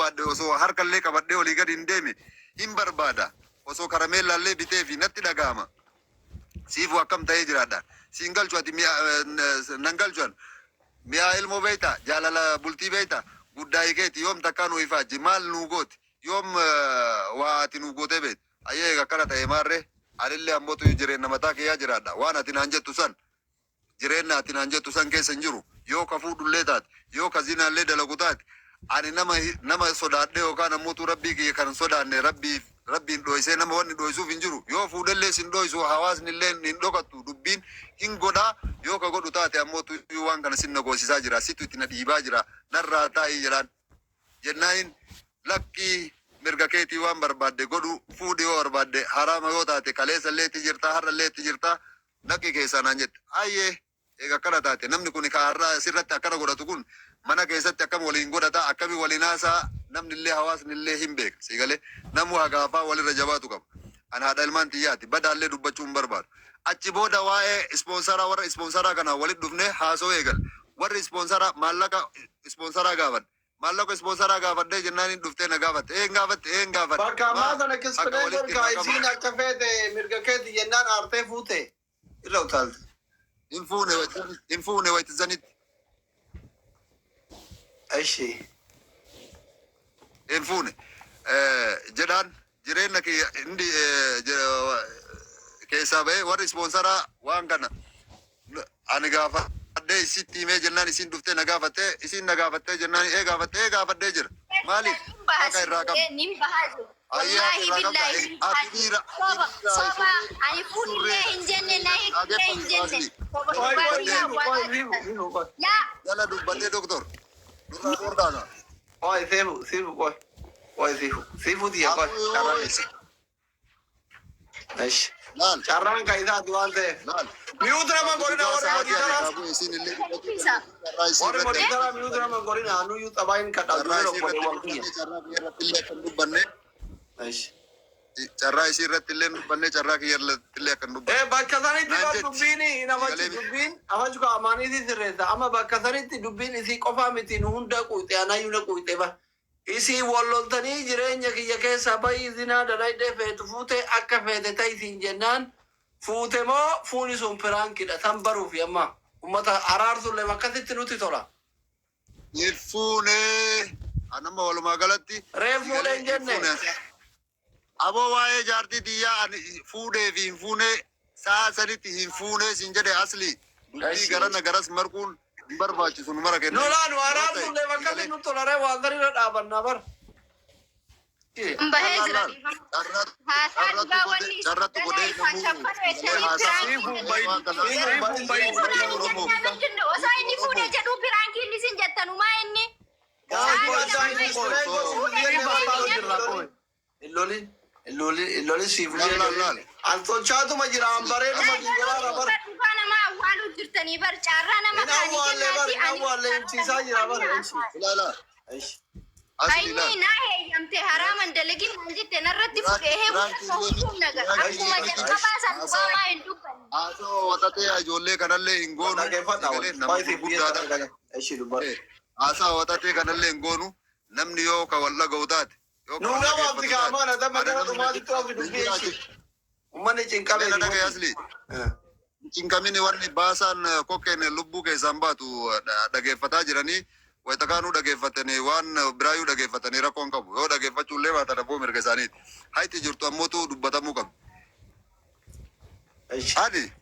baadhe, osoo harkallee qabadhee olii gadi hin deeme hin barbaada. Osoo karameellaallee bitee fi natti dhaga'ama. Siifuu akkam ta'ee jiraadha? Siin galchu ati mi'a nan galchu an. Mi'aa ilmoo beekta, jaalala bultii beekta, guddaa keeti yoom takkaa nu ifaajji, maal nuu gooti, yoom waa ati nuu gootee beekta? Ayyee, akkana ta'e maarree, anillee ammootu jireenya mataa kiyyaa jiraadha. Waan ati naan jettu san, jireenya ati naan jettu san keessa hin jiru. Yoo ka fuudhullee taate, yoo ka zinaallee dalagu taate, ani nama sodaadhee yookaan ammootu Rabbii kiyya kan sodaanne, Rabbiif Rabbiin dhoysee nama wanni dhoysuuf hin jiru. Yoo fuudhellee sin dhoysu, hawaasni illee hin dhokattu, dubbiin hin godhaa. Yoo ka godhu taate ammootu waan kana sin nagoosisaa jira, situ itti na dhiibaa jira, narraa taa'ii jedhaan. Jennaanin lakkii, mirga keetii, waan barbaadde godhu, fuudhi yoo barbaadde, haraama yoo taate kaleessa illee itti jirta, har'a illee itti jirta, naqi keessaa naan jette. Ayyee, eega akkana taate, namni kun ka har'aa sirratti akkana godhatu kun mana keessatti akkam waliin godhata, akkami waliin haasaa, namni illee hawaasni illee hin beeka. Si galee, namu hagaafaa walirra jabaatu qaba. An haadha ilmaan xiyyaati, badaallee dubbachuu hin barbaadu. Achi booda waa'ee ispoonsaraa, warra ispoonsaraa kana walitti dhufnee haasoo eegal. Warri ispoonsaraa maallaqa ispoonsaraa gaafadhe. Maallaqa ispoonsaraa gaafadhee jennaan hin dhuftee na gaafatte. Een gaafatte, een gaafadhe. Bakka ammaa Maa sana akka explain walitti godhi. irraa Isiin qaban. akka feete mirga keeti jennaan aartee fuute irra utaalte. Hin fuune, hin fuune waytisanitti. Ishi. Hin fuune. Jedhaan jireenya kiyya hindi keessaa bahee warri ispoonsaraa waan kana ani gaafadhee isitti himee jennaan, isiin dhuftee na gaafattee, isiin na gaafattee jennaan, ee gaafattee, ee gaafadhee jira. Maaliif haqa irraa qabda? Nin bahaa jiru. Ayyee, haqa Wallaahi irraa qabda. billaahi nin bahaa Ati jiru. dhiira, Soba, ati dhiira, soba, ani fuudhillee hin jenne, na hiikullee hin jenne. Soba Qoy, qoy, baadiyyaa siifu, qoy, awwaalaa siifu, jirtan. siifu, qoy. Laa. Jala dubbattee, doktor. Nurraa dhoorkaasa. Qoy, siifu, siifu, qoy. Qoy, siifu. Siifu tiyya, qoy. Carraan Ammoo Ishi. Laal. Carraan kan isaati waan ta'eef. Laal. Mute nama godhina Dhugaa warri sa'aatii ani moderator. qabu isiin illee dubbachuu Isa. carraa isii Warri irratti moderator mute nama godhina, anuyyuu xabaayin kadhaa carraa dubbii isii irratti obboleewwan kiyya. dubbanne, carraa kiyya irratti illee akka hin dubbanne. Ishi. Carraa isii irratti illee hin dubbanne, carraa kiyya irratti illee akka hin dubbanne. Eh, bakka sanitti Naan bar jetti. dubbiin hin afachu Sagalee dubbiin afachu ka amaaniiti sirreessa. Amma bakka sanitti dubbiin isii qofaa miti, nu hunda quuxe, anayyuu na quuxe bar. Isii walloltanii jireenya kiyya keessaa bayii, zinaa dalaydee, feetu fuute, akka feete ta'isiin jennaan fuute moo fuuni sun prankidha san baruufi amma ummata araarsullee akkasitti nutti tola. Hin fuune. Anamma walumaa galatti Reef fuudhe sagalee hin hin jenne. fuune. Aboo, waa'ee jaartii tiyyaa ani fuudhee fi hin fuune sa'a sanitti hin fuune siin jedhe. Asli dubbii Eshi. garana garas marquun hin barbaachisu, nu mara Nu kenna. laa, nu Yoo ta'e araarsullee akkasitti sagalee nutti tola, ree waan sanirra dhaabannaa bar. Bahee laal jira laal dhiifama. Carratti Haasaa carratti dhugaa godhee wanni isin carratti ganaa godhee ifaan namuu shaffanu sagalee jettanii haasaa prankiin Siifuun bayin. waan kana Siifuun bayin. Siifuudhaan hin Oromoo jennaa mindinno osoo inni fuudhee jedhuu prankiin isin jettanumaa inni Qoy, qoy, sa'aatii siifu, lama qoy. fuudhee Siifu jettee haasa'u hin jirra jennu. qoy. Hin lolin, hin lolin, hin lolin, siifu. Laal laal laal. An tolchaatuma jira, an bareeduma Laa, garuu jiraara isin bar. bar dhugaa nama awwaaluu jirtanii bar, carraa nama Hin kaanii awwaalle bar, kennaati hin ani awwaalle, himsiisaa jira bar. Ishi. Ilaala. Ishi. Asli Inni ilaal. naa heeyyamte, haraaman dalagin naan jette, narratti fuudhee heewu Prankiin akka huccuu nagar akkuma jalqabaa san dhugaa maa hin dubbanne. Haasoo waxatee ijoollee kanallee hin goonu. Dhaggeeffadha. Sagalee nama Qoy, siifu gurguddaadha. Ishi, dubbadhu. Haasaa waxatee kanallee hin goonu. Namni yoo ka wal dhaga'u taate, yoo ka Nu wal gabaabsi dhaggeeffatu taate. kaamaana damma Ana gara namni dhumaatitti ofi dubbii jiraatu. ishi. Uummanni cinqame. Mee na dhagaye, asli. Cinqamini wanni baasaan kokkeen lubbuu keessaan baatu dhageeffataa jiranii wayita kaanuu dhageeffatanii waan biraayyuu dhageeffatanii rakkoon qabu. Yoo dhageeffachuu illee baatan abboo mirga isaaniiti. Hayti jirtu ammootu dubbatamuu qabdi. Ishi. Ani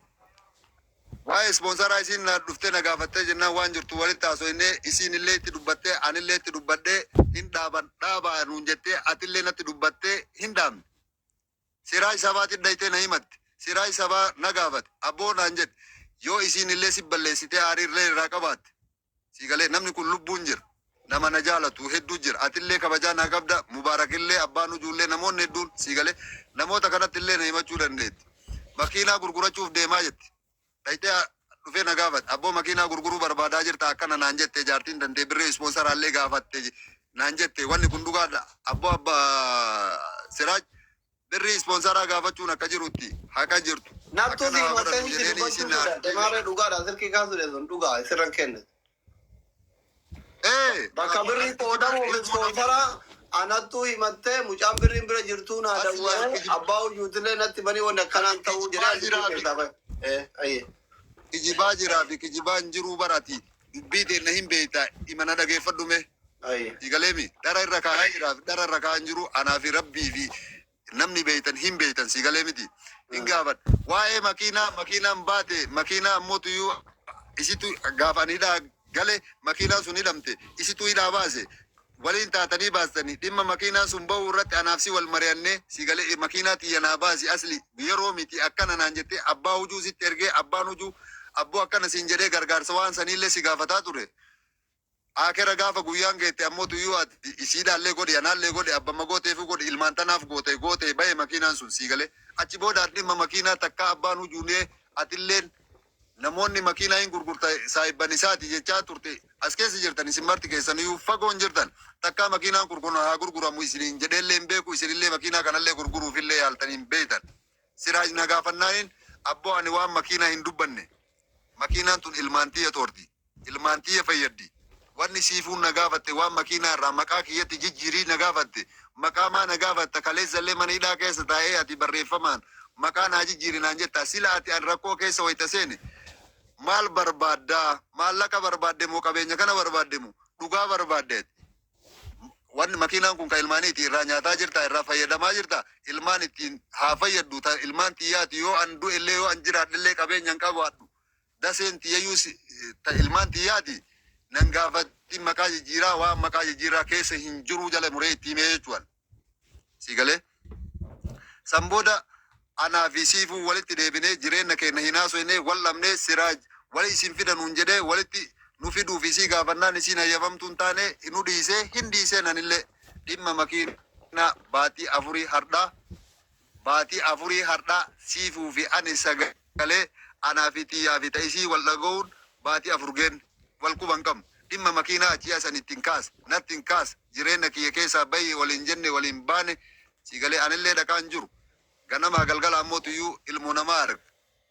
waa'ee ispoonsaraa isiin na dhuftee na gaafattee jennaan, waan jirtu walitti haasofnee, isiin illee itti dubbattee, anillee itti dubbadhee, hin dhaaban, dhaabaa nuun jettee, atillee natti dubbattee, hin dhaabne. Siraa sabaatiin dhayitee na himatte. Siraa sabaa na gaafate. Abboo naan jedhe. Yoo isiin illee si balleessitee aarii illee irraa qabaatte. Si galee, namni kun lubbuun jira. Nama na jaalatu hedduu jira. Atillee kabajaa naa qabda. Mubaarakillee, abbaan ujuullee, namoonni hedduun, si galee, namoota kanatti illee na himachuu dandeetti. Makiinaa gurgurachuuf deemaa jetti. Dhayitee dhufee na gaafate. Abboo, makiinaa gurguruu barbaadaa jirta akkana naan jette, jaartiin dandee birree ispoonsaraallee gaafatte naan jette, wanni kun dhugaadha. Abboo, abbaa Siraaj, birrii ispoonsaraa gaafachuun akka jirutti haqa jirtu. Nattu Akka si naa godhatu mattanii si jedheeni dubbachuu isin sodaadhe maarree, dhugaadha, silkii kaasuu sun dhugaa sirran kenne. Ee Bakka birrii qoodamuuf ispoonsaraa Anattuu himattee mucaan birriin bira jirtuu naa Asli dawwalee abbaa hojjuutillee natti banii wanni akkanaan ta'uu jedhee Kijibaa ani jiraa dubbii fi keessaa bahe. Eh, ayyee. kijibaa jiraa fi kijibaa hin jiruu barati. Dubbii teenna hin beekta, imana dhageeffadhu mee. Ayyee. Sigaleemi dhara irra kaa'aa jiraa fi dhara irra kaa'aa hin jiru anaa fi rabbii fi namni beektan hin beektan sigalee miti. Hin gaafadha. Waa'ee makiinaa, makiinaan baate, makiinaa ammoo tuyyuu isitu gaafa ani hidhaa gale makiinaan sun hidhamte, isitu hidhaa baase, waliin taatanii baastanii. Dhimma makiinaan sun bahuu irratti anaaf si wal mari'annee, sigalee, makiinaa xiyya naa baasi asli yeroo miti akkana naan jettee, abbaa hujuu sitti ergee, abbaan hujuu abboo akkana siin jedhee gargaarsa waan saniillee si gaafataa ture. Akera gaafa guyyaan geette ammoo tuyyuu ati isiidhaallee godhi, anaallee godhi, abbamma gooteefu godhi, ilmaan tanaaf goote goote bahe makiinaan sun, sii galee. Achi booda ati dhimma makiinaa takka abbaan hujuunee atilleen namoonni makiinaa hin gurgurta saayibban isaati jechaa turte. As keessa jirtan isin marti keessaniyyuu fagoon jirtan. Takkaa makiinaan gurgurama haa gurguramu isiniin jedheellee hin beeku, isinillee makiinaa kanallee gurguruufillee yaaltanii hin beektan. Siraaj na gaafannaaniin, abboo, ani waan makiinaa hin dubbanne. Makiinaan tun ilmaan tiyya toorti, ilmaan tiyya fayyaddi. Wanni siifuun na gaafatte waan makiinaa irraa maqaa kiyyatti jijjiirii na gaafatte. Maqaa maa na gaafatta? Kaleessallee mana hidhaa keessa taa'ee ati barreeffamaan maqaa naa jijjiiri naan jetta. Sila ati an rakkoo keessa wayita seene maal barbaaddaa? Maallaqa barbaadde moo qabeenya kana barbaadde moo dhugaa barbaadde? Wanni makiinaan kun ka ilmaaniiti, irraa nyaataa jirta, irraa fayyadamaa jirta, ilmaan ittiin haa fayyaddu. Ta ilmaan tiyyaati. Yoo an du'ellee, yoo an jiraadhellee, qabeenya hin qabaadhu, daseen tiyyayyuu ta ilmaan tiyyaati. Nan gaafatti maqaa jijjiiraa, waan maqaa jijjiiraa keessa hin jiruu jala muree itti himee jechuudha, si galee. San booda anaa fi siifuu walitti deebinee jireenya keenya hin haasofne, wal dhabnee. Siraaj wali isin fidanuun jedhee walitti nu fiduuf isii gaafannaan isiin hayyamamtuu hin taane, nu dhiisee hin dhiisee. Nanillee dhimma makiinaa baatii 4 hardhaa, baatii 4 hardhaa siifuu fi ani sagalee anaa fi xiyyaa fi ta'isii wal dhaga'uun baatii 4 geen wal quban qabnu. Dhimma makiinaa achii asan ittiin kaas natti hin kaas, jireenya kiyya keessaa bahi waliin jenne, waliin baane, sigalee. Anillee dhaqaan jiru ganamaa galgala ammoo tuyyuu ilmoo namaa arga,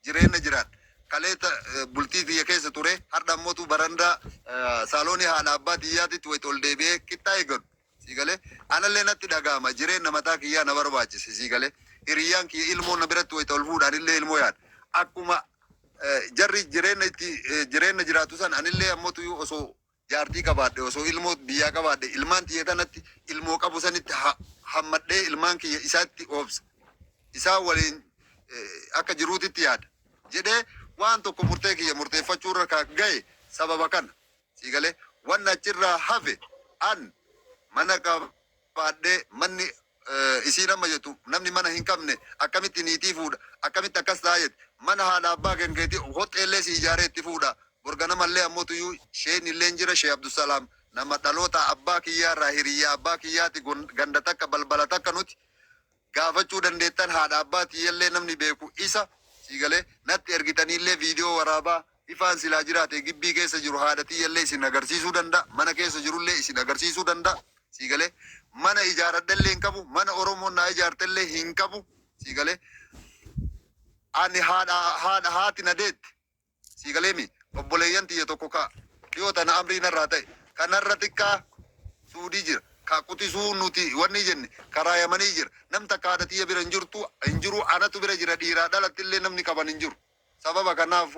jireenya jiraadha. Kaleeta bultii tiyya keessa ture, har'a ammootu barandaa saaloonii haadha abbaa tiyyaatitti wayita ol deebi'ee qixxaa eegadhu, siigalee, anallee natti dhaga'ama. Jireenya mataa kiyyaa na barbaachise, siigalee. Hiriyyaan kiyya ilmoo na biratti wayita ol fuudhaan illee ilmoo yaada. Akkuma jarri jireenya itti jireenya jiraatu san anillee ammootu osoo jaartii qabaadhe, osoo ilmoo biyyaa qabaadhe, ilmaan tiyya tanatti ilmoo qabu sanitti hammadhee ilmaan kiyya isaatti oobsa, isaan waliin akka jiruutitti yaada jedhee waan tokko murtee kiyya murteeffachuu irra kan gahe sababa kana, siigalee. Wanni achirraa hafe an mana qabaadhee, manni isiin amma jettu namni mana hin qabne akkamitti niitii fuudha, akkamitti akkas ta'a jette, mana haadha abbaa kenkeetii hoxxeellee si ijaaree itti fuudha. Borganamallee ammoo tuyyuu sheen illee jira, Shee Abdusalaam, nama dhaloota abbaa kiyyaarraa hiriyyaa abbaa kiyyaati, ganda takka, balbala takka nuti gaafachuu dandeettan. Haadha abbaa tiyyallee namni beeku isa, siigalee. Natti ergitaniillee viidiyoo waraabaa ifaan silaa jiraate gibbii keessa jiru haadha tiyyallee isin agarsiisuu danda'a, mana keessa jirullee isin agarsiisuu danda'a, siigalee. Mana ijaaradhellee hin qabu, mana Oromoon naa ijaartellee hin qabu, siigalee. Ani haadha haati na deette, siigaleemi, obboleeyyan tiyya tokko ka dhiyoo tana amrii narraa ta'e kanarra xiqqaa Suudii jira, ka quxisuu nuti wanni jenne karaa Yamanii jira. Nam takka haadha tiyya bira hin jirtu, hin jiru. Anatu bira jira. Dhiiraa dhalatti illee namni qaban hin jiru. Sababa kanaaf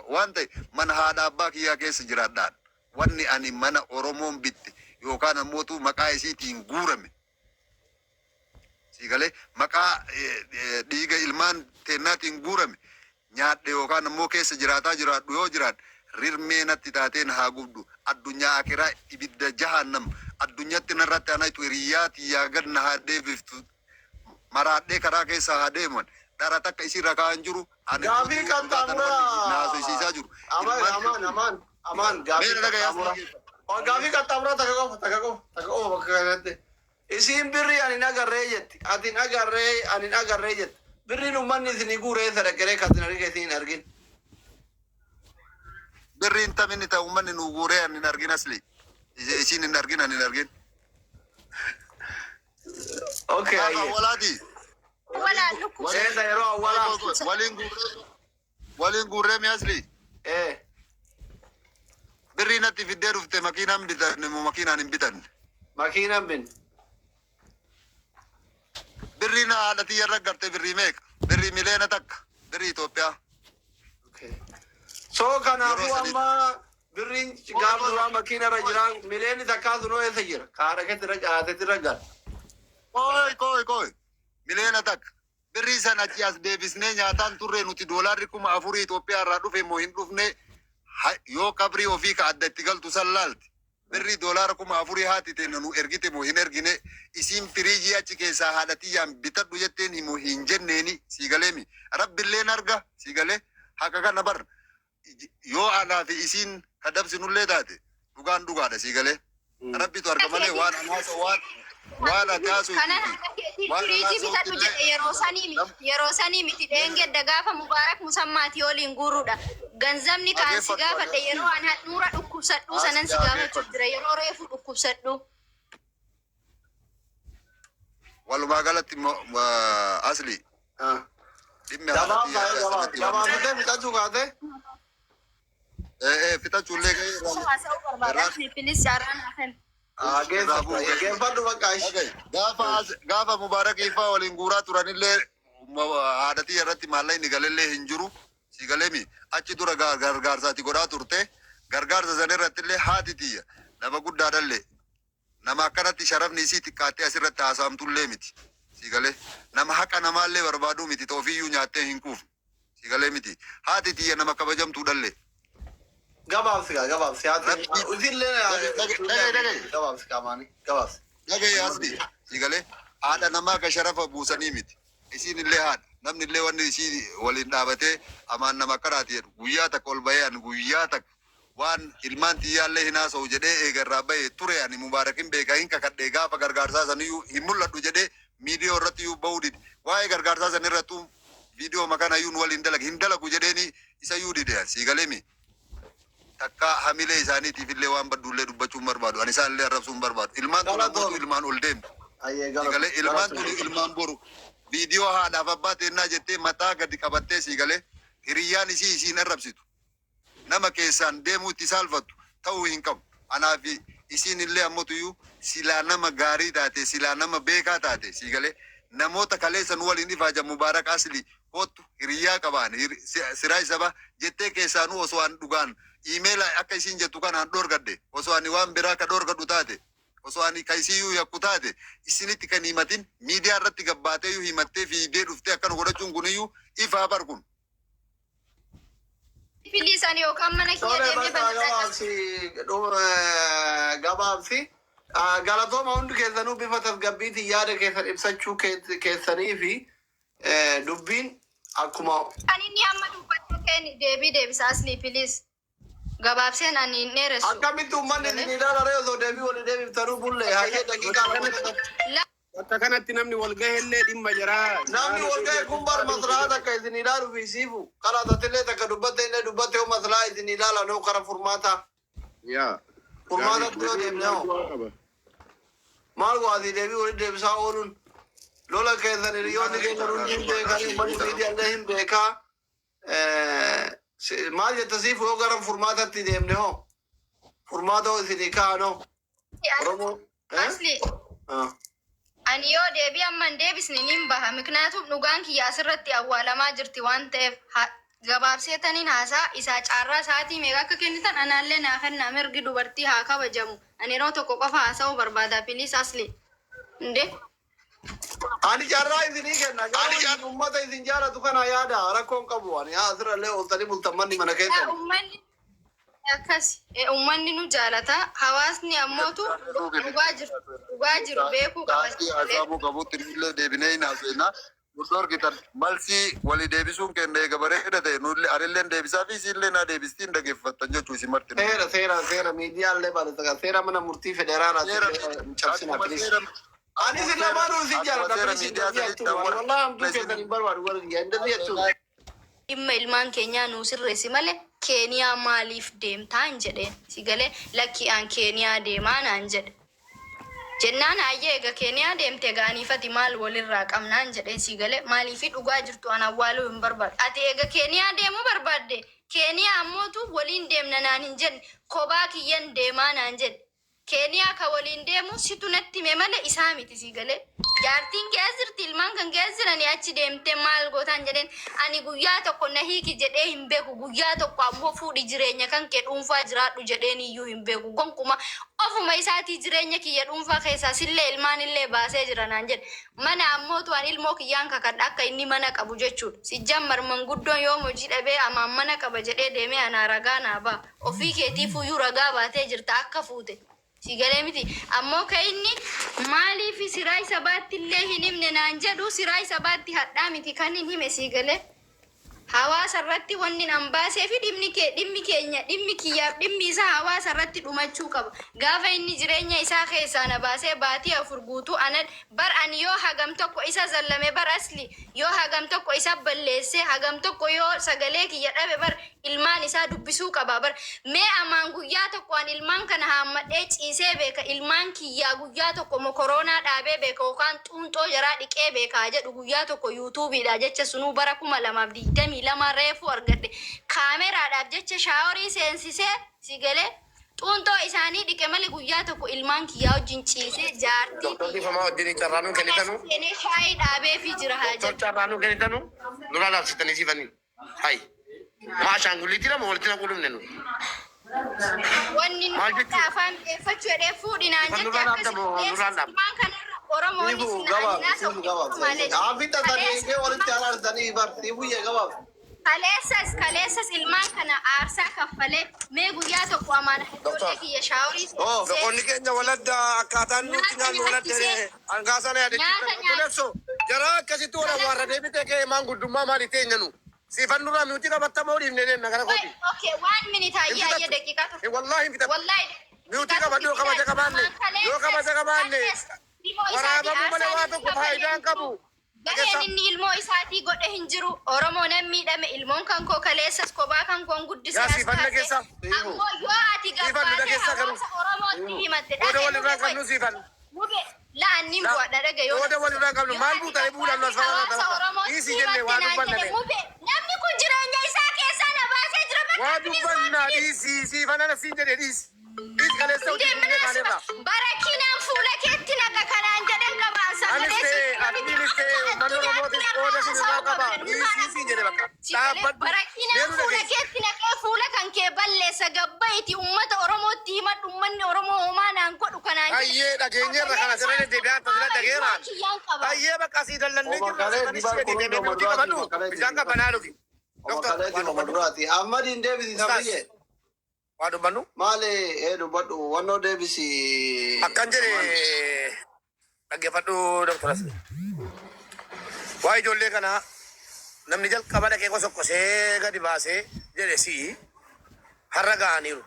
waan ta'e mana haadha abbaa kiyyaa keessa jiraadhaan. Wanni ani mana Oromoon bitte yookaan ammootu maqaa isiitiin guurame, siigalee, maqaa dhiiga ilmaan teennaatiin guurame nyaadhe yookaan ammoo keessa jiraataa jiraadhu yoo jiraadhe, rirmee natti taateen haa gubdu addunyaa akiraa ibidda jahannam addunyatti narratti anaytu hiriyyaa tiyyaa gad na haa deebiftu, maraadhee karaa keessa haa deeman. Dhara takka isirra kaa'an jiru ani. Gaafii qaxxaamuraa. Naasosiisaa jiru. Amaan, amaan, amaan, amaan, gaafii Meera dhaga. Qaxxaamuraa. Oh, gaafii qaxxaamuraa takka qofa, takka qofa, takka qofa bakka kanatti. Isiin birrii ani hin agarree jetti. Ati hin agarree, ani hin agarree jetti. Birriin uummanni isinii guuree eessa dhaqeree kan isin argee isin hin argin? Birriin taminni ta'u uummanni nu guuree ani hin argin asli. Isiin hin argin, ani hin argin. Okay, Gaafa ayyee. awwalaati. Walaa lukkuu. Eessa yeroo awwalaa? Waliin guurree, waliin guurree mi asli. Birrii natti fiddee dhufte makiinaan bitanne moo makiinaan hin bitanne? Makiinaan bin. Birriin haadha tiyyarra garte birrii meeqa? Birrii 1 million birrii Itoophiyaa. So kanaafuu Yeroo sanitti. Amma birriin gaafa duraa makiina irra jira 1 million sunoo eessa jira? Kaara keetti irra caatetti irra gara. Kooy kooy kooy. 1 million. Birrii sana achi as deebisnee nyaataan turre nuti. Doolaarri 4,000 Itoophiyaa irraa dhufe moo hin dhufne, yoo qabrii ofii ka adda itti galtu san laalti. Birrii doolaara 4,000 haati teenya nu ergite moo hin ergine, isiin firiijii achi keessaa haadha tiyyaan bitadhu jetteen himu hin jenneeni, sii galeemi. Rabbilleen arga, sii galee, haqa kana bar yoo anaa fi isiin ka dabsinullee taate dhugaan dhugaadha, sii galee. Rabbitu arga malee waan an haasa'u waan ati haasa'u Kanan harka keetiin firiijii bitadhu jedhe yeroo sanii miti. Yeroo sanii miti, dheengadda gaafa Mubaarak Musammaatii waliin guuruudha. Ganzabni kaan si gaafadhe yeroo an handhuura dhukkubsadhu sanan si gaafachuu jira, yeroo reefu dhukkubsadhu. Walumaa galatti immoo asli dhimmi Gabaabsaa haadha gabaabsitee gabaabsitee fixachuu kaate. Fixachuullee gahee Haasa'uu barbaada. Please, carraan hafan. Geeffadhu bakka ishee. Gaafa Mubaarakii faa waliin guuraa turanillee haadha tiyya irratti maallaqni galellee hin jiru. Si galeemi, achi dura gargaarsaati godhaa turte. Gargaarsa san irratti illee haati tiyya nama guddaadhallee, nama akkanatti sharafni isii xiqqaattee asirratti haasa'amtullee miti. Si galee, nama haqa namaallee barbaaduu miti, ta'ofiyyuu nyaattee hin kuufne. Si galee miti, haati tiyya nama kabajamtuudhallee. Gabaabsi gaa, gabaabsi. Rabbi- Isillee Dhagaye, dhagaye. gabaabsi qaamaanii gabaabsi. Dhagaye asli, si galee, haadha namaa ka sharafa buusanii miti. Isiin illee haadha. Namni illee wanni isii waliin dhaabatee amaan nama akkanaati jedhu, guyyaa takka ol bahee ani guyyaa takka waan ilmaan tiyyaallee hin haasa'u jedhee eegarraa bahee ture. Ani Mubaarakin beekaa hin kakadhee, gaafa gargaarsaa saniyyuu hin mul'adhu jedhee miidiyoo irratti iyyuu bahuu dide. Waa'ee gargaarsaa san irrattuu viidiyoo makana iyyuu nu waliin dalagu hin dalagu jedheeni isa iyyuu dide, si galeemi. Takka hamilee isaaniitiif illee waan badduullee dubbachuu hin barbaadu. Ani isaan illee arrabsuu hin barbaadu. Ilmaan tun Galatoom. ammootu ilmaan ol deemtu. Ayyee. Siigalee, ilmaan tuni ilmaan boru viidiyoo haadhaaf abbaa teennaa jettee mataa gadi qabattee, siigalee, hiriyyaan isii isiin arrabsitu. Nama keessaan deemuu itti saalfattu ta'uu hin qabu. Anaa fi isiin illee ammotuyyuu silaa nama gaarii taate, silaa nama beekaa taate, siigalee, namoota kaleessa nu waliin ifaajan, Mubaarak, asli kootu hiriyyaa qabaan siraa saba jettee keessaanuu osoo an dhugaan iimeela akka isiin jettu kanaan dhoorgadde, osoo ani waan biraa ka dhoorgadhu taate, osoo ani ka isiyyuu yakku taate, isinitti kan himatin miidiyaa irratti gabbaateeyyuu himattee fiigdee dhuftee akkana godhachuun kuniyyuu ifaa bar kun. Please, ani yookaan mana kiyya Tole, deemee bakka banadhaa. gabaabsi, gabaabsi. Galatooma hundi keessanuu bifa tasgabbiitiin yaada keessan ibsachuu keessanii fi dubbiin akkuma Kan inni amma dubbachuu keen deebii deebisa asli, please. Gabaabseen ani hin dheeressu. Akkamitti uummanni isin ilaala ree osoo deebii walii deebiftanuu bulle? Hayyee, daqiiqaa 2. Bakka kanatti namni wal gahellee dhimma jiraa. Namni wal gahe kun bar maslahaa takka isin ilaaluu fi siifu karaa tatillee takka dubbatte illee dubbatte yoo maslahaa isin ilaala noo kara furmaataa. Yaa. Furmaatatti yoo deemne hoo? Maal go'aati deebii walii deebisaa ooluun? Lola keessan hiriyoonni keessan hundi hin beekanii, uummanni miidiyaallee hin beekaa. Maal jetta siifu, yoo gara furmaatatti deemne hoo? Furmaata hoo isinii kaa'an hoo? Oromoo. Eh? Asli Ah. ani yoo deebii amma hin deebisne nin baha. Miknaatum dhugaan kiyya asirratti awwaalamaa jirti waan ta'eef gabaabseetaniin haasaa isaa caarraa sa'aatii meeqa akka kennitan anaallee naa kennaa, mirgi dubartii haa kabajamu. Ani yeroo tokko qofa haasa'uu barbaada, please, asli. Inde Ani carraa isinii kenna. Garuu isin uummata isin jaalatu kana yaada rakkoon qabu. Ani haa asirrallee ooltanii bultan manni mana keessan. Uummanni akkas, uummanni nu jaalata, hawaasni ammootu dhugaa jiru beekuu qaba. Taasii haasa'amuu qabutti nullee deebinee hin haasa'ina. Nu dhorkitan malsii walii deebisuun kenna eega bareeda ta'e, nullee anillee deebisaa fi isiillee naa deebistii hin dhageeffattan jechuu isin marti. Seera miidiyaallee barreessa. Seera mana murtii federaalaatti cabsina, please. Ani isin lamaanuu isin jaalladha. Seera Please, miidiyaa እንደዚህ sanitti አትሁኑ. Ani wallahi hamtuu keessan hin barbaadu warri kiyya. እንደዚህ አትሁኑ. Dhimma ilmaan keenyaa nuu sirreessi malee Keeniyaa maaliif deemtaa hin jedheen, si galee, lakki aan Keeniyaa deemaa naan jedhe. Jennaan hayyee, egaa Keeniyaa deemte gaaniifati maal walirraa qabnaan jedheen, si galee, maaliifi dhugaa jirtu an awwaaluu hin barbaadu. Ati egaa Keeniyaa deemuu barbaadde, Keeniyaa ammootu waliin deemna naan hin jenne, kophaa kiyyan deemaa naan jedhe. Keeniyaa ka waliin deemu situ natti hime malee isaa miti, si galee. Jaartiin kee as jirti, ilmaan kan kee as jiranii, achi deemtee maal gootaan jedheen. Ani guyyaa tokko na hiiki jedhee hin beeku. Guyyaa tokko ammoo fuudhi, jireenya kan kee dhuunfaa jiraadhu jedheen iyyuu hin beeku. Gonkuma ofuma isaatii jireenya kiyya dhuunfaa keessaa sillee ilmaan illee baasee jira naan jedhe. Mana ammoo tu'an ilmoo kiyyaan kakadha akka inni mana qabu jechuudha. Sijjammar manguddoon yoom hojii dhabee amaan mana qaba jedhee deemee anaa ragaa naa ba'a. Ofii keetiifuyyuu ragaa baatee jirta akka fuute. Si galee miti. Ammoo ka inni maaliif siraa isa baatti illee hin himne naan jedhu, siraa isa baatti hadhaa miti kan hin hime, si galee. Hawaasa irratti wanni nan baasee fi dhimmi kee, dhimmi keenya, dhimmi kiyyaaf dhimmi isaa hawaasa irratti dhumachuu qaba. Gaafa inni jireenya isaa keessaa na baasee baatii 4 guutuu ana bar, ani yoo hagam tokko isa zallame bar, asli yoo hagam tokko isa balleesse, hagam tokko yoo sagalee kiyya dhabe bar, ilmaan isaa dubbisuu qaba bar. Mee amaan guyyaa tokko an ilmaan kana haammadhee ciisee beeka? Ilmaan kiyyaa guyyaa tokko mokoroonaa dhaabee beeka yookaan xuunxoo jaraa dhiqee beekaa jedhu guyyaa tokko YouTubeiidha jecha sunuu bara 2022 reefuu argadhe. Kaameraadhaaf jecha showerii seensisee, si galee, xuunxoo isaanii dhiqe malee guyyaa tokko ilmaan kiyyaa wajjin ciisee jaartii Doktor Dhifamaa wajjin carraa nuu kennitanu. seenee shaayii dhaabee fi jira haa Doktor jedhu. Carraa nuu kennitanu. Nurraa laabsitanii siifanii. Hayi. Maa ashaangulliitii lama walitti naquu dhufne nu. Wanni Maal nu jechuudha? afaan beeffachuu jedhee fuudhinaan Kan jette nurraa akkasi dhaabdamu nurraa dhaabda. ilmaan kanarra Oromoon Siifu gabaab, siifu gabaab. Haa fixatanii eegee walitti araarsanii bar, siifu gabaab. Kaleessas ilmaan kana aarsaa kaffalee mee guyyaa tokko amaana ijoollee kiyya showerii Oh, seensisee Doqonni keenya waladda akkaataan nuti nyaannu waladda hangaa sana Nyaata yaadachiiftan. Obboleessoo jaraa akkasitti wala warra deebitee ka'ee maanguddummaa maali teenya nu. Siifan nurraa mute qabattamoo dhiifnee deemna gara Wait, kooti. okay, one minute, hayya hayya, daqiiqaa tokko. Wallaahi hin fixatu. Wallahi. Mute qabadhu yoo kabaja qabaanne. Yoo kabaja qabaanne. Waraabamuu malee waa tokko faayidaa hin qabu. Gaheen inni ilmoo isaatii godhe hin jiru. Oromoo nan miidhame, ilmoon kan koo kaleessas kophaa kan koon guddise Yaa as siifan kaase. dhageessaa. Ammoo yoo ati Siifan nu gabbaatee dhageessaa garuu. hawaasa Oromootti himatte Qooda walirraa qabnu siifan. Mube la'anni bu'adha dhaga yoo Qooda walirraa qabnu maal buutanii buudhan as hawaasa fa'aa Oromootti dhiisii jennee waa himatte naan jedhe dubbanna. mube, namni kun jireenya isaa keessaa na baasee jira bakka Waa please, dubbannaa one minute. dhiisii siifan ana siin jedhe dhiisi. Dhiisi kaleessa hojii dubbee kaaneerra. Barakinaan fuula keetti naqa kanaan jedhan qabaan Anis ta'e admiinis ta'e uummanni Oromootis qooda sinirraa qaba. Dhiisii siin jedhe bakka. Dhaabbadhu. Barakinaan Meeruu fuula dhageessi. keetti naqee fuula kan kee balleessa, gabbaiti ummata Oromootti himadhu, ummanni Oromoo homaa naan godhu kanaan jedhe. Hayyee, dhageenyeerra kana sirra deddeebi'aan tasila dhageeraan. Kiyyaan qaba. Hayyee, bakka asii dallannee Oma jirra. kalee Sifanis dibar jedhee kun mute qabadhu. Bishaan qabbanaa dhugi. Oma kaleeti oma duraati. Ahmadiin deebisi sabiyyee. Waa dubbannu. Maali ee dubbadhu wannoo deebisi. Akkan jedhe dhaggeeffadhu, Doktor Asli. Waa ijoollee kanaa namni jalqaba dhaqee qosoqqosee gadi baasee jedhe si'i har'a ga'aniiru.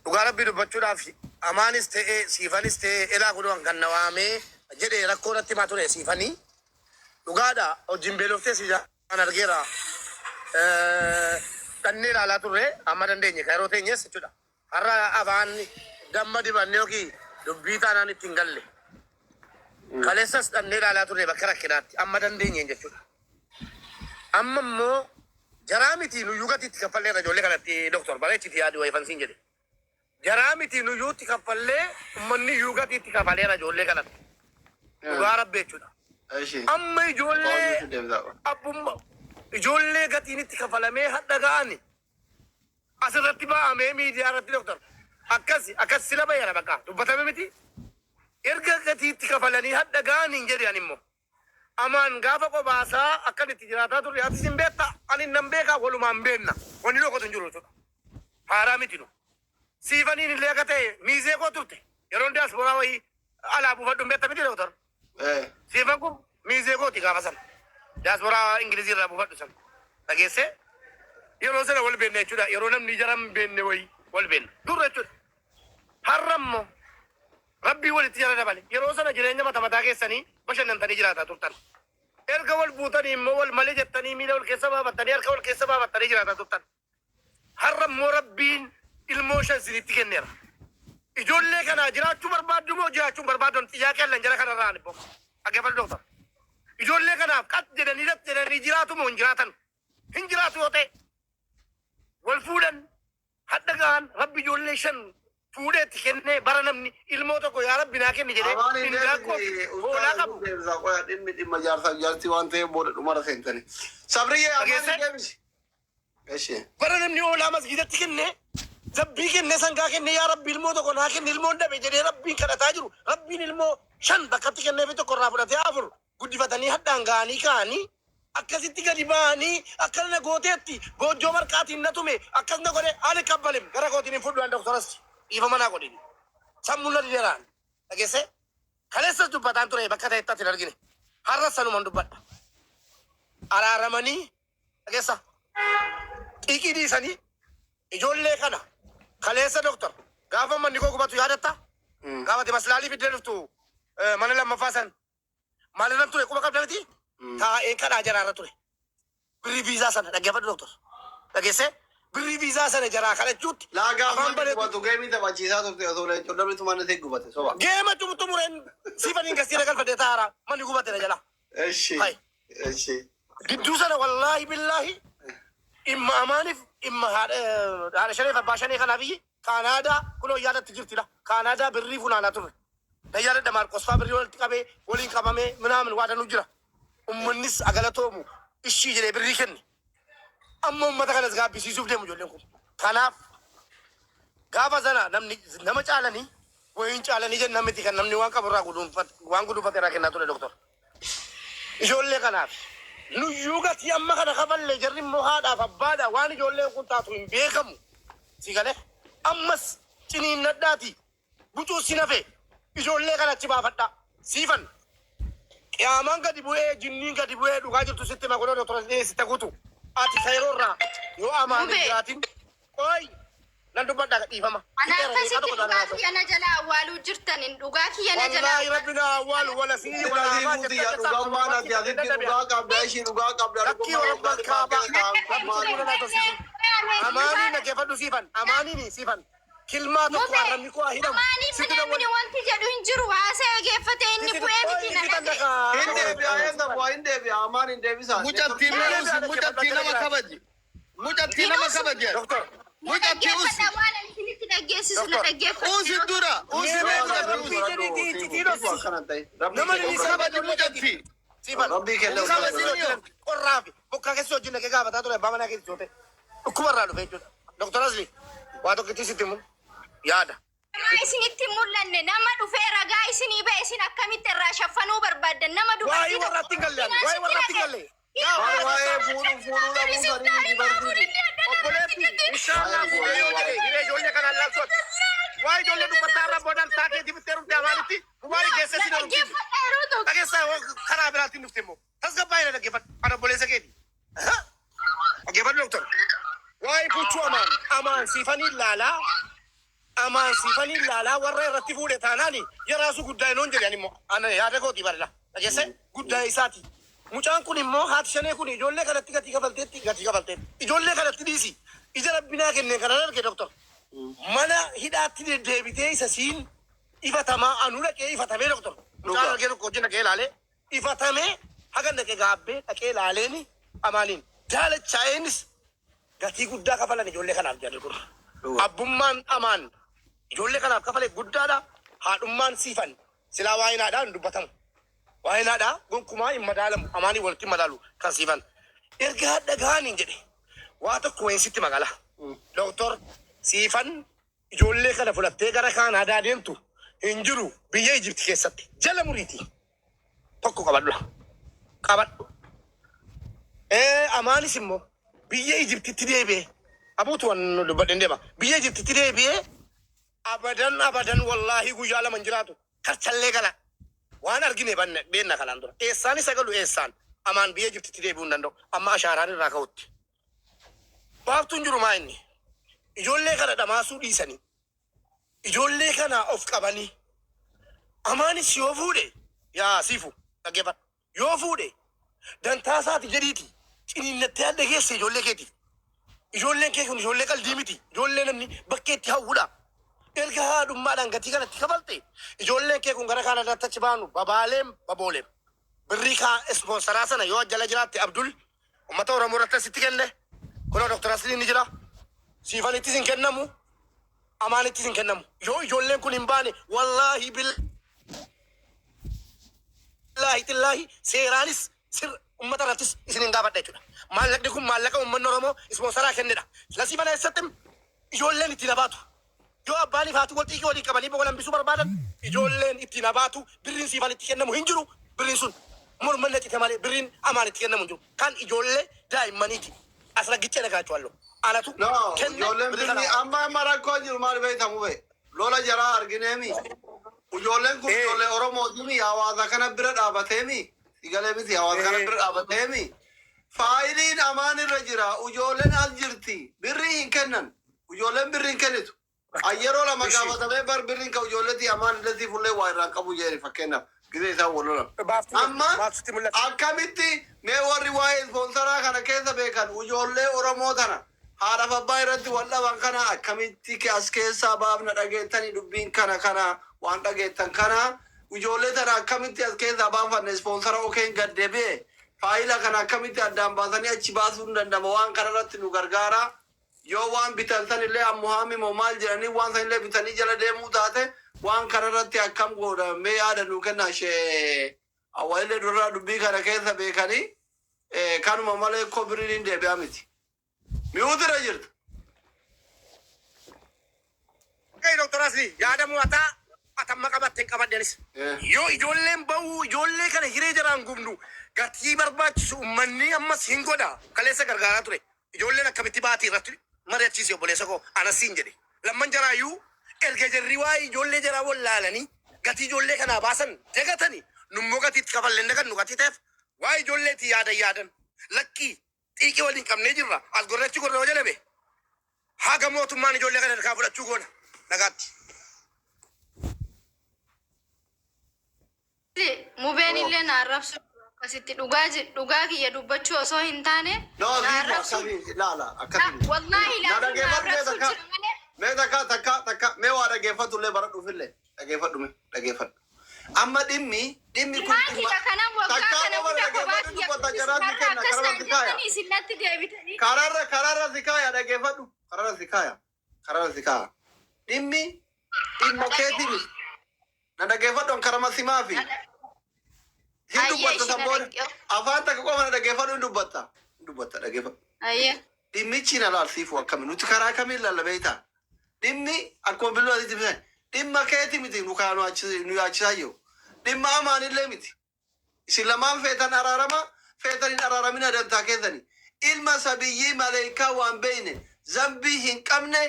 Dhugaa Rabbii dubbachuudhaaf amaanis ta'ee siifanis ta'ee elaa kunuun kan na waamee jedhe rakkoo irratti himaa ture siifanii. Dhugaadha, hojiin beeloftee si jaan argeera. Dhannee ilaalaa turre amma dandeenye kan yeroo teenyes jechuudha. Har'a afaan damma dibanne yookiin dubbii taanaan ittiin galle. Kaleessas dhannee ilaalaa turre bakka rakkinaatti amma dandeenyeen jechuudha. Amma immoo jaraa miti nuyyuu gatiitti kaffalleerra ijoollee kanatti, doktor bareechiti yaadu wayifansiin jedhe. Jaraa miti nuyyuutti kaffallee uummanni iyyuu gatiitti kaffaleera ijoollee kanatti. Dhugaa Rabbi jechuudha. Eshi. Amma ijoollee abbummaa ijoollee gatiin itti kafalamee hadha ga'ani asirratti ba'amee miidiyaa irratti, doktor, akkas akkas sila bayyana bakka dubbatame miti. Erga gatiitti kafalanii hadha ga'anii hin jedhe. Ani immoo amaan gaafa qobaasaa akkan itti jiraataa turre atis hin beekta, ani nan beekaa, walumaan beenna, wanni dhokatu hin jiru jechuudha. Haaraa miti nu siifaniin illee akka ta'e miizee koo turte yeroon diyaasporaa wayii alaa buufadhu hin beekta miti, doktor? Siifan kun miizee kooti gaafa sana. Diyaasporaa Ingilizii irraa buufadhu sana. Dhageessee yeroo sana wal beekna jechuudha. Yeroo namni jara hin beekne wayii wal beekna. Durra jechuudha. Har'a immoo Rabbii walitti jara dabale. Yeroo sana jireenya mata mataa keessanii bashannantanii jiraataa turtan. Erga wal buutanii immoo wal malee jettanii miila wal keessa baafattanii harka wal keessa baafattanii jiraataa turtan. Har'a immoo Rabbiin ilmoo shan isinitti kenneera. Ijoollee kanaa jiraachuu barbaaddu moo jiraachuu hin barbaaddu? Xiyyaa lan jara kanarraa ani immoo. Dhaggeeffadhu, doktor. Ijoollee kanaaf qat jedhanii lat jedhanii jiraatu moo hin jiraatan? Hin jiraatu yoo ta'e wal fuudhan hadha ga'an Rabbi ijoollee shan Fuudhee itti kennee bara namni ilmoo tokko yaa Rabbi naa kenni jedhee Afaan hin hindaaqqoo fi deebisne hoolaa ustaaz qabu. deebisa qoya dhimmi dhimma jaarsaaf jaartii waan ta'eef booda dhumara seentani. Sabriyyee afaan hin Dhageesse? deebisi. Eshi. Bara namni hoolaa masgiidatti kennee zabbii kennee sangaa kennee yaa Rabbi ilmoo tokko naa kenni ilmoon dhabe jedhee Rabbiin kadhataa jiru. Rabbiin ilmoo shan bakkatti kennee fi tokko irraa fudhatee afur guddifatanii hadhaan ga'anii ka'anii akkasitti gadi ba'anii akkana na gooteetti goojjoo marqaatiin na tume akkas na godhe ani kabbalim gara kootiin hin fudhu an doktoras dhiifama naa godhin sammuun na dideraan dhageesse kaleessas dubbataan ture bakka ta'etti ati hin argine har'as sanuman dubbadha araaramanii dhageessa xiiqii dhiisanii ijoollee kana kaleessa doktor gaafa manni koo gubatu yaadatta gaafa ati maslaalii fiddee dhuftu mana lammaffaa san maalirran ture quba qabda miti taa'een kadhaa jaraarra ture birrii viizaa sana dhaggeeffadhu doktor dhageesse birrii viizaa sana jaraa kadhachuutti Laa gaafa afaan manni bareedu gubatu geemii taphachiisaa turte osoo leencoo namni tumaan ta'e gubate soba. geema xumureen siifaniin gasiira galfadhee taa'aara manni gubate na jala Eshi. Hai. Eshi. Gidduu sana wallaahi billaahi dhimma amaaniif dhimma haadha haadha shaneef abbaa shanee kanaaf iyyi Kaanaadaa kunoo yaadatti jirtidha. Kaanaadaa birrii funaanaa turre. Na yaadadha Maarqos faa birrii walitti qabee waliin qabamee minaamin waa danuu jira. Ummannis agalatoomu ishii jedhee birrii kenne. Amma ummata kanas gaabbisiisuuf deemu ijoolleen kun. Kanaaf gaafa sana namni nama caalanii wayiin caalanii jenna miti kan namni waan qabu irraa guduunfate waan guduunfate irraa kennaa ture doktor. Ijoollee kanaaf nuyyuu gatii amma kana kafalle jarri immoo haadhaaf abbaadha waan ijoolleen kun taatu hin beekamu. Si galee ammas ciniinnadhaati bucuu si nafe ijoollee kana achi baafadhaa siifan. Qiyaamaan gadi bu'ee jinniin gadi bu'ee dhugaa jirtu sitti hima godhoo doktora sitti guutu. Ati kayroo irraa yoo amaan hin Mubee. jiraatin qoy nan dubbadha dhiifama. Ana Fixeera daqiiqaa akkasitti tokko dhugaa taanaan haasa'u. kiyya na jala awwaaluu jirtanin dhugaa kiyya na jala Wallaahi rabbi na awwaalu wala sii wala Sila hamaa sifuuti jettee yaa keessaa dhugaan ati asitti dhugaa qabda ishii dhugaa qabda Lakkii dhugummaa warra dhugaa kaabaa. keessaa Amaaniin dhaggeeffadhu siifan. Amaaniin siifan. Kilmaa tokko Mubee, arrabni koo haa hidhamu. amaaniin Sitti minamni wanti jedhu hin jiru haasa'e geeffate inni bu'ee miti na dhagaye. Hin deebi'a hin deebi'a hin deebi'a amaan hin deebisa. Mucattii nama usi, mucattii nama kabaji. Mucattii nama kabaji. Doktor. Na Mucattii usi. dhaggeeffadha waan ani isinitti dhaggeessisu na Doktor. dhaggeeffadha. Usi dura. Usi mee mucattii usi. Nama inni Kabaji mucattii. Siifan. Rabbii kenna Qorraa fi bokkaa keessa wajjin dhaqee gaafataa ture abbaa manaa keessa joote. Dhukkuba irraa dhufe jechuudha. Doktor Asli waa tokkittii sitti himu yaada. Ragaa isinitti hin mul'anne nama dhufee ragaa isinii ba'e isin akkamitti irraa shaffanuu barbaaddan nama Waa'ee dubartii warraatti hin galle ani. Waa'ee warraatti hin galle. Waa'ee fuudhuu fuudhuu dhabuu sanii miti barsiisi. Obboleetti inshaallah fuudhee yoo jedhe hiree ijoollee kanaan laaltooti. Waa ijoollee dubbataa irra boodaan taakeetii bittee dhufte amaanitti mubaarik geessee si dhufti. Dhageessaa karaa biraatiin dhufte immoo tasgabbaa'ee na dhaggeeffadhu. Ana obboleessa keeti. Dhaggeeffadhu doktor. Waa'ee fuchuu amaan amaan siifanii laalaa amaan siifanii laalaa warra irratti fuudhe taanaan yeraasu guddaa inoon jedhan immoo ana yaada kootii barla. Dhageesse guddaa isaati. Mucaan kun immoo haati shanee kun ijoollee kanatti gatii kafalteetti gatii kafalteetti. Ijoollee kanatti dhiisi. Ija rabbinaa kennee kanan arge doktor. Mana hidhaatti deddeebitee isa siin ifatamaa anuu dhaqee ifatamee doktor. Mucaan argee tokko wajjin dhaqee ilaalee ifatamee haga dhaqee gaabbee dhaqee ilaaleeni amaaniin jaalachaa'eenis gatii guddaa kafalan ijoollee kanaaf jedhan kun. Abbummaan amaan ijoollee kanaaf kafale guddaadha. Haadhummaan siifan silaa waa'ee haadhaa hin dubbatamu. Waa'een haadhaa gonkumaa hin madaalamu. Amaanii walitti hin madaalu kan siifan. Erga hadha gahaniin jedhe waa tokko wayin sitti magala. Doktor siifan ijoollee kana fudhattee gara Kaanaadaa deemtu hin jiru biyya Ijipti keessatti jala muriiti. Tokko qabadhu. Qabadhu. Amaanis immoo biyya Ijiptitti deebi'ee abuutu waan dubbadheen deema. Biyya Ijiptitti deebi'ee abadan abadan wallaahi guyyaa lama hin jiraatu. Karchallee gala. Waan argine banne beenna kanaan dura. Eessaan isa galu eessaan amaan biyya Ijiptitti deebi'uu hin danda'u. Amma ashaaraan irraa ka'utti. Baaftuun jiru maa inni? Ijoollee kana dhamaasuu dhiisanii. Ijoollee kana of qabanii. Amaanis yoo fuudhe yaa siifu dhaggeeffadhu. Yoo fuudhe dantaa isaati jedhiiti ciniinnattee adda geesse ijoollee keetiif. Ijoolleen kee kun ijoollee qaldii miti. Ijoollee namni bakkeetti hawwudha. Erga haadhummaadhaan gatii kanatti kafalte ijoolleen kee kun gara Kaanaadaatti achi baanu babaaleem babooleem. Birrii kaa ispoonsaraa sana yoo jala jiraatte Abdul uummata Oromoo irratti asitti kenne. Kunoo Doktor Asliin ni jira. Siifanittis hin kennamu. Amaanittis hin kennamu. Yoo ijoolleen kun hin baane, wallaahi billaahi tillaahi, seeraanis sir ummata irrattis isin hin gaafadha jechuudha. Maallaqni kun maallaqa uummanni Oromoo ispoonsaraa kennedha. Lasii mana eessatti ijoolleen ittiin habaatu. Yoo abbaanii fi haati wal xiiqii walii qabanii wal hambisuu barbaadan, ijoolleen ittiin habaatu. Birriin siifan itti kennamu hin jiru. Birriin sun morma cite malee birriin amaan itti kennamu hin jiru. Kan ijoollee daa'immaniiti. As raggichee dhagaachuwallo. Anatu No, kenne ijoolleen birrii birri kana. amma rakkoo jiru maal beektamu be? Lola jaraa argineemi. Ijoolleen kun ijoollee Oromootimi, hawaasa kana bira dhaabateemi. Sigalee miti, hawaasa kana bira dhaabateemi. Faayiliin amaan irra jira. Ijoolleen as jirti. Birrii hin kennan. Ijoolleen birrii hin kennitu. Yeroo lama gaafatamee bar birriin kan ijoolleetii amaan illee fullee waa irraa qabu jedhani, fakkeenyaaf gisee isaan wal lolan. Amma Baaftutti mul'ata. akkamitti mee warri waa'ee ispoonsaraa kana keessa beekan, ijoollee Oromoo tana haadhaaf abbaa irratti wal dhaban kana akkamitti as keessaa baafna? Dhageettanii dubbiin kana waan dhageettan kana, ijoollee tana akkamitti as keessaa baafanne? Ispoonsara okeen gad deebi'e, faayila kana akkamitti addaan baasanii achi baasuu hin danda'ama? Waan kana irratti nu gargaara. Yoo waan bitan san illee ammoo haamimoo maal jedhanii waan san illee bitanii jala deemuu taate, waan kana irratti akkam godha? Mee yaada nuu kennaa. Ishee awwaalillee durraa dubbii kana keessa beekanii kanuma malee koo biriin hin deebi'aa miti. Mi'uutira jirta. Kai Dr. Asli, yaada mo'ataa atamma qabatte hin qabadhenis. Yoo ijoolleen bahuu, ijoollee kana hiree jaraan gubnu, gatii barbaachisu uummanni ammas hin godha. Kaleessa gargaaraa ture. Ijoolleen akkamitti baatii irratti mari'achiise, obboleessa koo anasiin jedhe. Lamman jaraayyuu erga jarri waa'ee ijoollee jaraa wallaalanii gatii ijoollee kanaa baasan dagatanii, nummoo gatii itti kafalleen dagannu gatii ta'eef waa'ee ijoolleetii yaadan yaadan lakkii xiiqii waliin qabnee jirra. As gorrachi gorra yoo jedhame, haga mootummaan ijoollee kana harkaa fudhachuu goona. Nagaatti. Mubeen illee na arrabsu akkasitti dhugaa dhugaa kiyya dubbachuu osoo hin taane No, na Ziifo arrabsu. akkamiin ilaala, akkamiin. Wallaahi Na laatiin na dhaggeeffadhu mee arrabsu takka. jira malee. Mee takka takka takka mee waa dhaggeeffatu illee baradhuufillee dhaggeeffadhu, mee dhaggeeffadhu. Amma dhimmi kun Ilmaan kiyya kanan waggaa takkaa kana qofa hunda kophaa dhaggeeffadhu, kiyya dubbata guddisu jaraa si har'a kenna akkas kararra naan si kaaya. jettanii isin natti deebitanii. Kararra si kaaya, dhaggeeffadhu, kararra si kaaya, kararra si kaaya. Dhimmi dhimma keetii miti. Na dhaggeeffadhu, karama simaa fi hin Ayyee, dubbatta ishii san na booda. Afaan takka qofa na dhaggeeffadhu, hin dubbatta. Hin dubbatta, dhaggeeffadhu. Ayyee. Dhimmichi na laalsiifu akkami nuti karaa kamiin laalla beektaa? Dhimmi akkuma billoo asitti ibsan dhimma keeti miti, nu kaa nu yaachisaa jiru. Dhimma amaanillee miti. Isin lamaan feetan araarama, feetan hin araaramina, dantaa keessani. Ilma sabiyyii maleekaa waan beeyne zambii hin qabne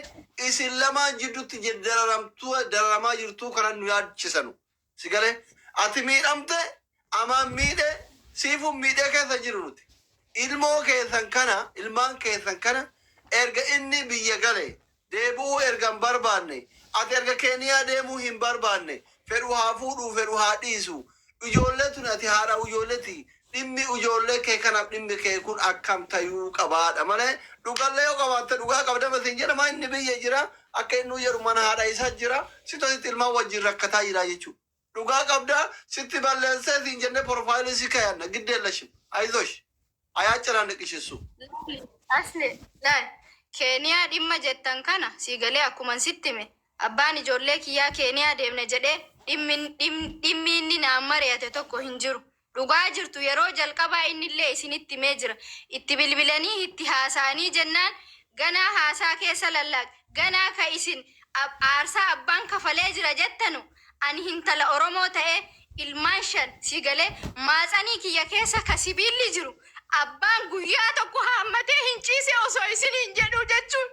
isin lamaan jidduutti dararamtuu dararamaa jirtuu kana nu yaachisanu. Si galee, ati miidhamte, amaan miidhe, siifuun miidhee keessa jiru nuti. Ilmoo keessan kana, ilmaan keessan kana, erga inni biyya gale deebi'uu erga hin barbaanne, ati erga Keeniyaa deemuu hin barbaanne, fedhu haa fuudhuu, fedhu haa dhiisu. Ijoollee tun ati haadha ijoolleeti. Dhimmi ijoollee kee kanaaf dhimmi kee kun akkam tayuu qabaadha malee, dhugallee yoo qabaatte dhugaa qabda masin jedhama. Inni biyya jira, akka inni jedhu mana haadha isaa jira, si tositti ilmaan wajjin rakkataa jira jechuudha. Dhugaa qabda, sitti balleessee siin jennee profile si kayanna giddeellashim. አይዞሽ, አያጨናንቅሽ እሱ። Asli laal, Keeniyaa dhimma jettan kana sii galee, akkuma sitti hime, abbaan ijoollee kiyyaa Keeniyaa deemne jedhee dhimmi inni naan mari'ate tokko hin jiru. Dhugaa jirtu yeroo jalqabaa inni illee isinitti himee jira. Itti bilbilanii itti haasa'anii jennaan ganaa haasaa keessa lallaaq ganaa ka isin aarsaa abbaan kafalee jira jettanu, ani hintala Oromoo ta'ee ilmaan shan si galee maatsanii kiyya keessa ka sibiilli jiru abbaan guyyaa tokko haammatee hin ciise osoo isin hin jedhu jechuun,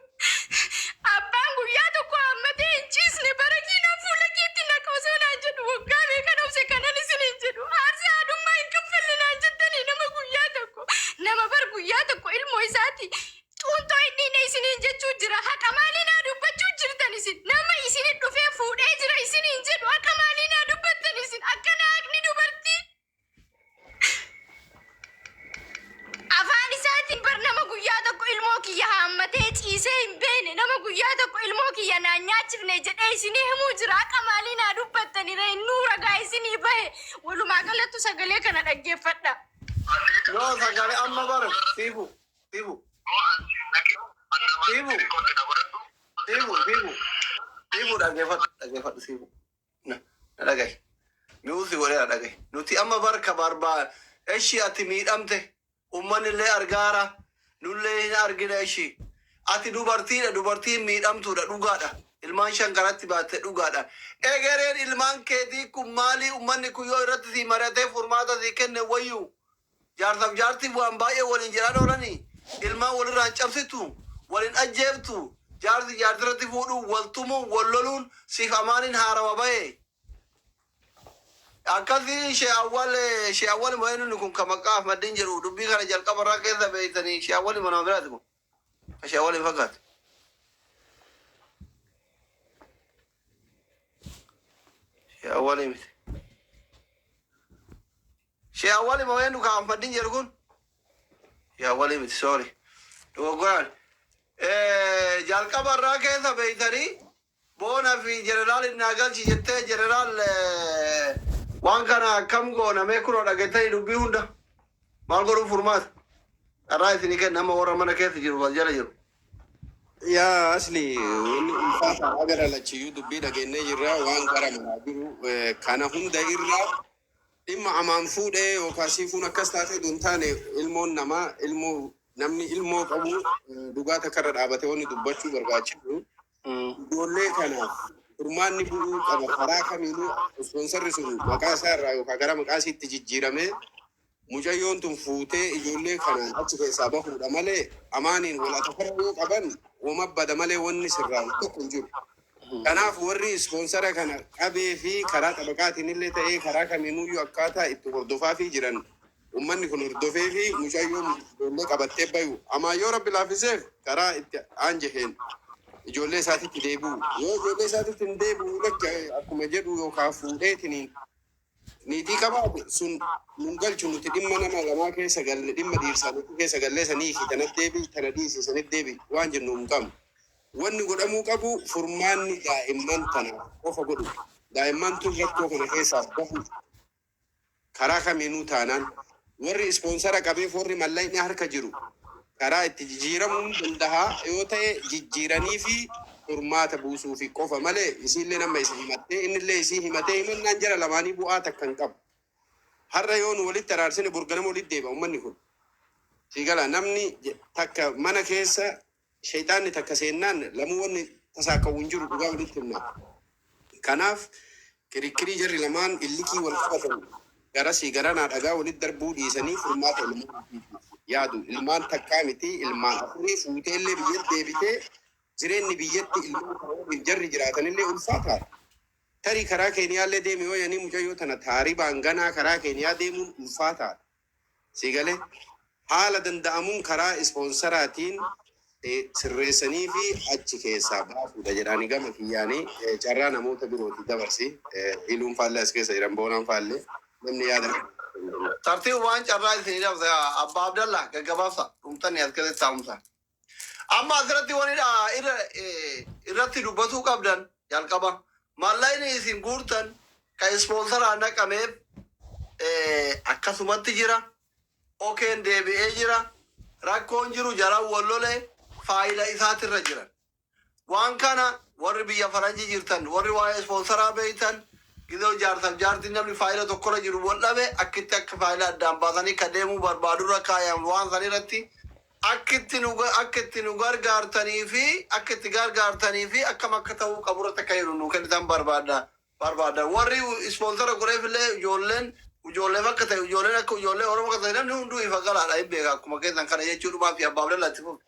abbaan guyyaa tokko haammatee hin ciisne bara kiinaa fuula keetti naqa osoo naan jedhu waggaa meeqa dhoofse kanan isin hin jedhu, aarsaa haadhummaa hin kaffalle naan jettanii, nama guyyaa tokko, nama bar guyyaa tokko ilmoo isaati xuuntoo hin dhiine isiniin jechuu jira. Haqa maalii naa dubbachuu jirtan isin? Nama isinit dhufee fuudhee jira isiniin jedhu, haqa maalii naa dubbattan isin? Akkana haqni dubartii afaan isaatiin bar nama guyyaa tokko ilmoo kiyya haammatee ciisee hin beekne, nama guyyaa tokko ilmoo kiyya naan nyaachifne jedhee isinii himuu jira. Haqa maalii naa dubbattanire? Innuu ragaa isinii bahe. Walumaa galattu sagalee kana dhaggeeffadha. No, sagalee amma bara siifu siifu siifu siifu siifu. Siifuu dhaggeeffadhu dhaggeeffadhu siifuu. Na na dhagahi. Mi'uusi godhee na dhagahi. Nuti amma barka barbaa eshi ati miidhamte uummanni illee argaara nullee hin argina eshi. Ati dubartiidha, dubartiin miidhamtuudha, dhugaadha. Ilmaan shan karatti baatte, dhugaadha. Egereen ilmaan keetii kun maali? Uummanni kun yoo irratti sii mari'atee furmaata sii kenne wayyu. Jaarsaaf jaartiin waan baay'ee waliin jedhaan oolanii ilmaan walirraan cabsitu, waliin ajjeeftu, jaarsi jaartirratti fuudhuu, wal tumuu, wal loluun siif amaaniin haarawa bahe. Akkasii shee awwal shee awwal moo'een kun kan maqaa Ahmadiin jedhu dubbii kana jalqaba irraa keessa beektanii shee awwal mana biraati kun. Shee awwal hin fakkaatu. Shee awwal miti. Shee awwal moo'een kan Ahmadiin jedhu kun. Shee awwal miti, sorry. Dogoggoraan. Jalqaba irraa keessa beektanii boona fi jeneraal naa galchi jettee jeneraal waan kana akkam goona mee kunoo dhageettanii dubbii hunda maal godhuun furmaata. Carraa isinii kenna amma warra mana keessa jiru wal jala jiru. Yaa asli, wanni ulfaata gara lachiyyuu dubbii dhageenyee jirra waan gara maraa jiru kana hunda irra dhimma amaan fuudhee yookaan siifuun akkas taatee hin taane, ilmoon namaa ilmoo namni ilmoo qabu dhugaa takka irra dhaabatee wanni dubbachuu barbaachisu ijoollee kanaaf furmaanni bu'uu qaba. Karaa kamiinuu ispoonsarri sun maqaa isaa irraa yookaan gara maqaa isiitti jijjiiramee mucayyoon tun fuutee ijoollee kanaan achi keessaa bahuudha malee amaaniin wal atafarra yoo qaban wama bada malee wanni sirraa tokko hin jiru. Kanaaf warri ispoonsara kana qabee fi karaa xabaqaatiin illee ta'ee karaa kamiinuyyuu akkaataa itti hordofaa fi jiran uummanni kun hordofee fi mucayyoon ijoollee qabattee bayu amaa yoo rabbi laaffiseef karaa itti aan jeheen ijoollee isaatitti deebi'u, yoo ijoollee isaatitti hin deebi'u lakka akkuma jedhu yookaan fuudheetiniin niitii qabaate sun nun galchu. Nuti dhimma nama lamaa keessa galle, dhimma dhiirsaa niitii keessa gallee sanii fi tanatti deebi tana dhiisi sanitti deebi waan jennu hin qabnu. Wanni godhamuu qabu furmaanni daa'imman tana qofa godhu. Daa'imman tun rakkoo kana keessaa bahu karaa kamiinuu taanaan warri ispoonsara qabeef warri mallaqni harka jiru karaa itti jijjiiramuu danda'a yoo ta'e jijjiiranii fi furmaata buusuu fi qofa malee isiillee nama isa himattee innillee isii himatee himannaan jara lamaanii bu'aa takka hin qabu. Har'a yoo nu walitti araarsine burganama walitti deebi'a uummanni kun. Siigala namni takka mana keessa shayxaanni takka seennaan lamuu wanni tasaakkawu hin jiru, dhugaa walitti himna. Kanaaf kirikkirii jarri lamaan illikii wal qabatan garasii garanaa dhagaa walitti darbuu dhiisanii furmaata ilmaan yaadu. Ilmaan takkaa miti, ilmaan afurii fuutee illee biyyatti deebitee jireenyi biyyatti ilmaan kana waliin jarri jiraatanillee ulfaataadha. Tarii karaa Keeniyaallee deemi yoo yanii mucayyoo tana taaribaan ganaa karaa Keeniyaa deemuun ulfaataadha. Siigalee haala danda'amuun karaa ispoonsaraatiin sirreessanii fi achi keessaa baasuudha jedhanii gama kiyyaanii carraa namoota birooti dabarsi. Hiluun faallee as keessa jiran boonaan faallee namni yaada. Tartiiba waan carraa isinii dabsa Abbaa Abdallah gaggabaabsa dhumtanii as keessatti taa'umsa. Amma asirratti wani irra irratti dubbatuu qabdan jalqaba. Maallaqni isin guurtan kan ispoonsaraa naqameef akkasumatti jira. Okeen deebi'ee jira. Rakkoon jiru jaran wallole faayila isaatirra jiran. Waan kana warri biyya faranjii jirtan, warri waa'ee ispoonsaraa beeytan, gizee jaarsaaf jaartiin namni faayila tokkorra jiru wal dhabe akkitti akka faayila addaan baasanii ka deemuu barbaadurra kaayan waan san irratti akkitti nu gargaartanii fi akka itti gargaartanii fi akkam akka ta'uu qaburratti akka jedhu nu kennitan barbaada barbaada. Warri ispoonsara godheef illee ijoolleen ijoolleef akka ta'e, ijoolleen akka ijoollee Oromoo akka ta'e namni hunduu ifa galaadha hin beeka akkuma keessan kana jechuudhumaa fi Abbaa Abdallaatti fufu.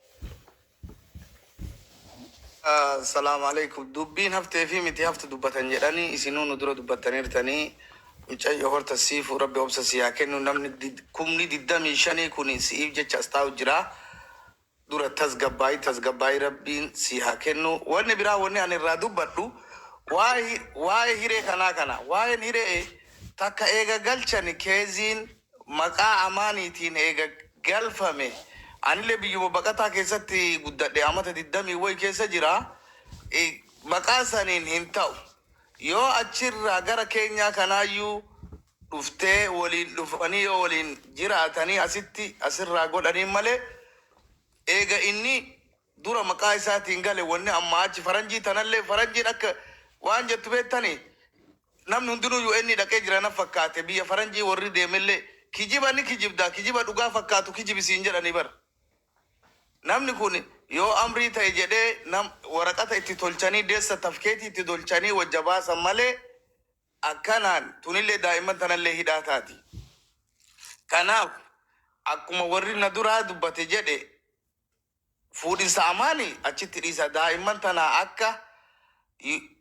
Salaamu alaikum. Dubbiin haftee fi miti haftu dubbatan jedhanii isinuu nu dura dubbattaniirtanii. Mucayyoo horta siifuu rabbi obsa si haa kennu. Namni 25,000 kun si'iif jecha as taa'u jira. Dura tasgabbaa'ii tasgabbaa'ii rabbiin si haa kennu. Wanni biraa wanni ani irraa dubbadhu waa'ee hiree kanaa kana. Waa'een hiree takka eega galchani keeziin maqaa amaaniitiin eega galfame. Anillee biyyuma baqataa keessatti guddadhe, amata 20 wayi keessa jira. Maqaa saniin hin ta'u. Yoo achirraa gara keenyaa kanaayyuu dhuftee waliin dhufanii yoo waliin jiraatanii asitti asirraa godhanii malee eega inni Dura maqaa isaatiin gale. Wanni amma achi faranjii tanallee, faranjiin akka waan jettu beektanii, namni hundinuu UN dhaqee jira na fakkaate. Biyya faranjii warri deemellee kijiba ni kijibda, kijiba dhugaa fakkaatu kijibisiin jedhanii bara. Namni kun yoo amrii ta'e jedhee nam waraqata itti tolchanii, deessa tafkeetii itti tolchanii wajja baasan malee, akkanaan tunillee daa'imman tanallee hidhaa taati. Kanaaf akkuma warri na duraa dubbate jedhe, fuudhinsa amaani achitti dhiisa. Daa'imman tana akka